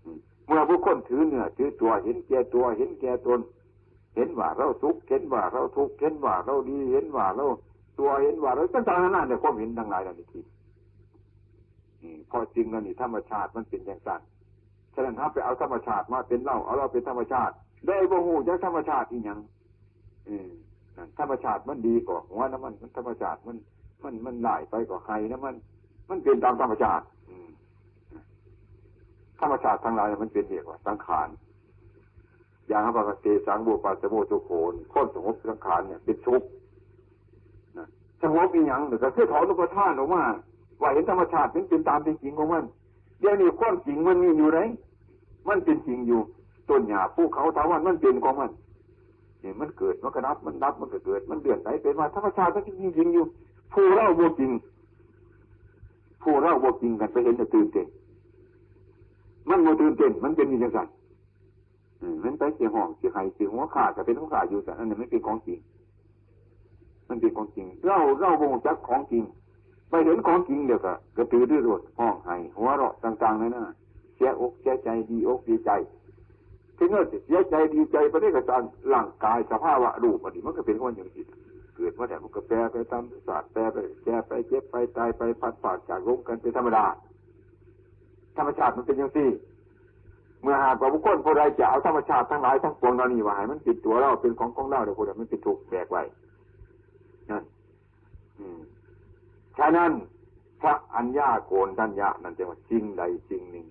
อืม เมื่อบุคคลถือเนื้อถือตัว เห็นแก่ตัว เห็นแก่ตน เห็นว่าเราสุข เห็นว่าเราทุกข์ เห็นว่าเราดี เห็นว่าเราชั่ว เห็นว่าเราต่างๆนานาเนี่ย ความเห็นทั้งหลายเหล่านี้ผิด อืม เพราะสิ่งเหล่านี้ธรรมชาติมันเป็นจังซั่น ฉะนั้นเฮาไปเอาธรรมชาติมาเป็นเรา เอาเราเป็นธรรมชาติ โดยบ่ฮู้จักธรรมชาติอีหยัง อืม นั่น ธรรมชาติมันดีก็หัวนำมัน มันธรรมชาติมัน มัน มันร้ายไปก็ไห้นำมัน มันเป็นตามธรรมชาติ อืม ธรรมชาติทั้งหลายมันเป็นเรียกว่าสังขาร อย่างเฮาว่าเตสัง โวปัสสะโม สุโข ความสงบสังขารเนี่ยเป็นสุข นะ สงบอีหยัง ก็คือถอนอุปาทานออกมา ว่าเห็นธรรมชาติมันเป็นตามเป็นจริงของมัน เดี๋ยวนี้ความจริงมันมีอยู่ได๋ มันเป็นจริงอยู่ ต้นหญ้า ภูเขา ถาวร มันเป็นของมัน นี่มันเกิด มันก็ดับ มันดับ มันก็เกิด มันเลื่อนไหลไปมา ธรรมชาติมันเป็นจริงอยู่ ผู้เราบ่จริง ผู้เราบ่จริงกันไปเห็นแล้วตื่นเต้น ม มันบ่ตื่นเต้น มันเป็นอยู่จังซั่น อืม มันไปสิฮ้องสิไห้สิหัวข้าก็เป็นหัวข้าอยู่ซั่น อันนั้นมันเป็นของจริง มันเป็นของจริง เรา เราบ่รู้จักของจริง ไปเห็นของจริงเดี๋ยวก็กระตือรือร้น ฮ้องไห้หัวเราะต่างๆนานา เสียอกเสียใจ ดีอกดีใจ ถึงเราสิเสียใจดีใจปานใดก็ตาม ร่างกายสภาวะรูปอันนี้มันก็เป็นของมันอยู่จังซี่ เกิดมาแล้วมันก็แปรไปตามธรรมชาติ แปรไป แก่ไป เจ็บไป ตายไป พลัดพรากจากลมกันเป็นธรรมดา ธรรมชาติมันเป็นจังซี่ เมื่อหากว่าบุคคลผู้ใดจะเอาธรรมชาติทั้งหลายทั้งปวงเหล่านี้ว่าให้มันเป็นตัวเรา เป็นของของเรา เดี๋ยวผู้นั้นมันเป็นทุกข์แบกไว้ นั่น อืม ฉะนั้น พระอัญญาโกณฑัญญะนั่นจะว่าสิ่งใดสิ่งหนึ่ง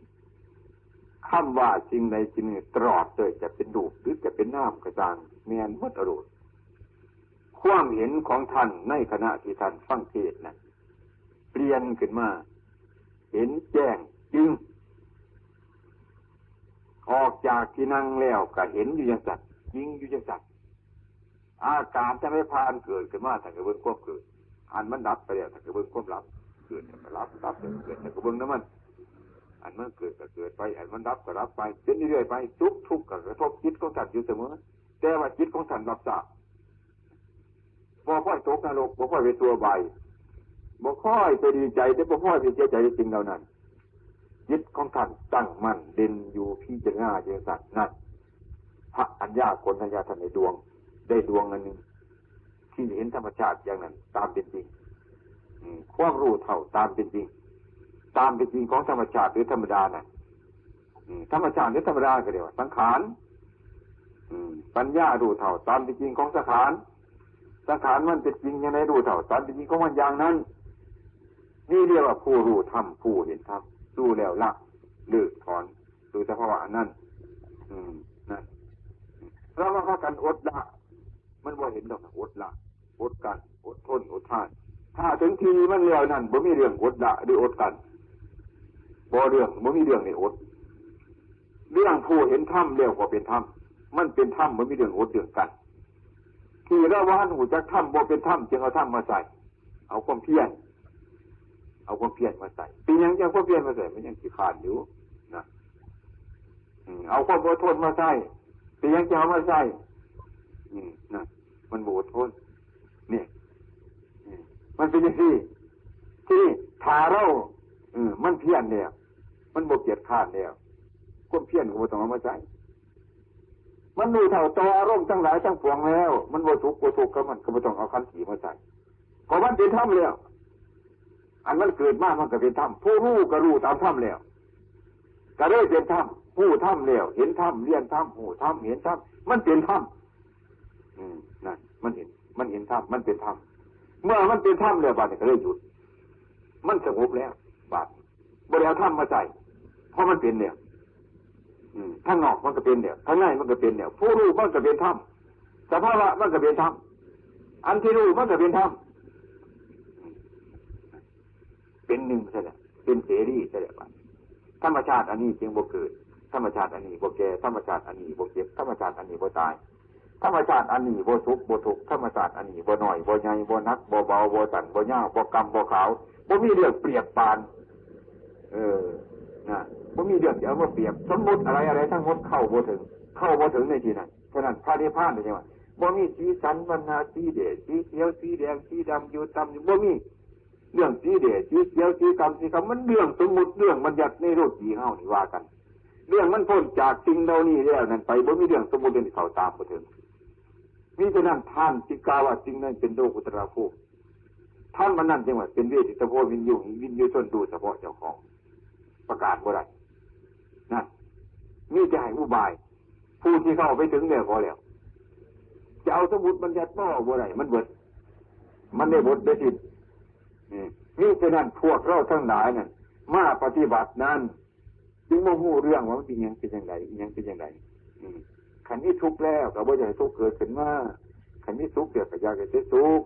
คำว่าสิ่งใดสิ่งหนึ่งตลอดเลย จะเป็นรูปหรือจะเป็นนามก็ตาม แม่นหมดอรูป ความเห็นของท่านในขณะที่ท่านฟังเทศน์นั้น เปลี่ยนขึ้นมา เห็นแจ้งจริง ออกจากที่นั่งแล้วก็เห็นอยู่จังซั่น จริงอยู่จังซั่น อาการจั่งใดผ่านเกิดขึ้นมา ท่านก็เบิ่งความเกิด อันมันดับไปแล้ว ท่านก็เบิ่งความดับ เกิดแล้วก็ดับ ดับแล้วก็เกิด ท่านก็เบิ่งนำมัน อันมันเกิดก็เกิดไป อันมันดับก็ดับไป เป็นเรื่อยๆไป สุขทุกข์ก็กระทบจิตของท่านอยู่เสมอ แต่ว่าจิตของท่านรับทราบ บ่ค่อยตกนรก บ่ค่อยไปสู่อบาย บ่ค่อยไปดีใจ แต่บ่ค่อยไปเสียใจในสิ่งเหล่านั้น จิตของท่านตั้งมั่นเด่นอยู่ พิจารณาอยู่จังซั่น นั่น พระอัญญาโกณฑัญญะท่านได้ดวง ได้ดวงอันหนึ่ง ที่เห็นธรรมชาติอย่างนั้นตามเป็นจริง อืม ความรู้เท่าตามเป็นจริง ตามเป็นจริงของธรรมชาติหรือธรรมดาน่ะ อืม ธรรมชาติหรือธรรมดาก็เรียกว่าสังขาร อืม ปัญญารู้เท่าตามเป็นจริงของสังขาร สังขารมันเป็นจริงอย่างใด รู้เท่าตามเป็นจริงของมันอย่างนั้น นี่เรียกว่าผู้รู้ธรรม ผู้เห็นธรรม รู้แล้วละ เลิกถอน สู่สภาวะอันนั้น อืม นั่น เรามาพากันอดละ มันบ่เห็นดอกนะ อดละ อดกลั้น อดทน อดทาน ถ้าถึงที่มันแล้วนั่น บ่มีเรื่องอดละหรืออดกลั้น บ่เรื่อง บ่มีเรื่องให้อด เรื่องผู้เห็นธรรมแล้วก็เป็นธรรม มันเป็นธรรม บ่มีเรื่องอดเรื่องกลั้น ที่เราว่าหันหูจักธรรมบ่เป็นธรรม จึงเอาธรรมมาใส่ เอาความเพียร เอาความเพียรมาใส่ เป็นหยังจั่งความเพียรมาใส่ มันยังขี้คร้านอยู่นะ อืม เอาความอดทนมาใส่ เป็นหยังจั่งเอามาใส่ อืม นะ มันบ่อดทน เนี่ย อืม มันเป็นจังซี่ ทีนี้ถ้าเรา อืม มันเพียรแล้ว มันบ่เกียจคร้านแล้ว ความเพียรก็บ่ต้องเอามาใส่ มันรู้เท่าต่ออารมณ์ทั้งหลายทั้งปวงแล้ว มันบ่สุขบ่ทุกข์กับมัน ก็บ่ต้องเอาขันธ์สี่มาใส่ เพราะมันเป็นธรรมแล้ว อันมันเกิดมามันก็เป็นธรรม ผู้รู้ก็รู้ตามธรรมแล้ว ก็เลยเป็นธรรม รู้ธรรมแล้ว เห็นธรรม เรียนธรรม รู้ธรรม เห็นธรรม มันเป็นธรรม อืม นั่น มันเห็น มันเห็นธรรม มันเป็นธรรม เมื่อมันเป็นธรรมแล้ว บัดนี้ก็เลยหยุด มันสงบแล้ว บัดบ่ได้เอาธรรมมาใส่ เพราะมันเป็นแล้ว อืม ข้างนอกมันก็เป็นแล้ว ข้างในมันก็เป็นแล้ว ผู้รู้มันก็เป็นธรรม สภาวะมันก็เป็นธรรม อันที่รู้มันก็เป็นธรรม เป็นหนึ่งซะแล้ว เป็นเสรีซะแล้ว บัดธรรมชาติอันนี้จึงบ่เกิด ธรรมชาติอันนี้บ่แก่ ธรรมชาติอันนี้บ่เจ็บ ธรรมชาติอันนี้บ่ตาย ธรรมชาติอันนี้บ่สุขบ่ทุกข์ ธรรมชาติอันนี้บ่น้อยบ่ใหญ่ บ่หนักบ่เบา บ่สั้นบ่ยาว บ่กำบ่ขาว บ่มีเรื่องเปรียบปาน เออ นะ บ่มีเรื่องจะเอามาเปรียบ สมมุติอะไรอะไรทั้งหมดเข้าบ่ถึง เข้าบ่ถึงในที่นั้น ฉะนั้นพระนิพพานเป็นจังว่า บ่มีสีสันวรรณะ สีแดง สีเขียว สีแดง สีดำ อยู่ต่ำอยู่ บ่มี เรื่องสีแดง สีเขียว สีดำ สีขาว มันเรื่องสมมุติ เรื่องบัญญัติในโลกีเฮานี่ว่ากัน เรื่องมันพ้นจากสิ่งเหล่านี้แล้วนั่นไป บ่มีเรื่องสมมุติเรื่องที่เข้าตามบ่ถึง มิฉะนั้นท่านจึงกล่าวว่าสิ่งนั้นเป็นโลกุตระภูมิ ธรรมอันนั้นจั่งว่าเป็นเวทิตโพวิญญู วิญญูชนรู้เฉพาะเจ้าของ ประกาศบ่ได้ นั่น มีแต่ให้อุบาย ผู้ที่เข้าไปถึงแล้วพอแล้ว จะเอาสมมุติบัญญัติมาเว้าบ่ได้ มันเบิด มันได้บทได้สิ้น อืม มิฉะนั้นพวกเราทั้งหลายนั่น มาปฏิบัตินั้น จึงบ่ฮู้เรื่องว่ามันเป็นหยังเป็นจั่งใด อิหยังเป็นจั่งใด อืม คันมีทุกข์แล้วก็บ่อยากให้ทุกข์เกิดขึ้นมา คันมีสุขแล้วก็อยากให้ได้สุข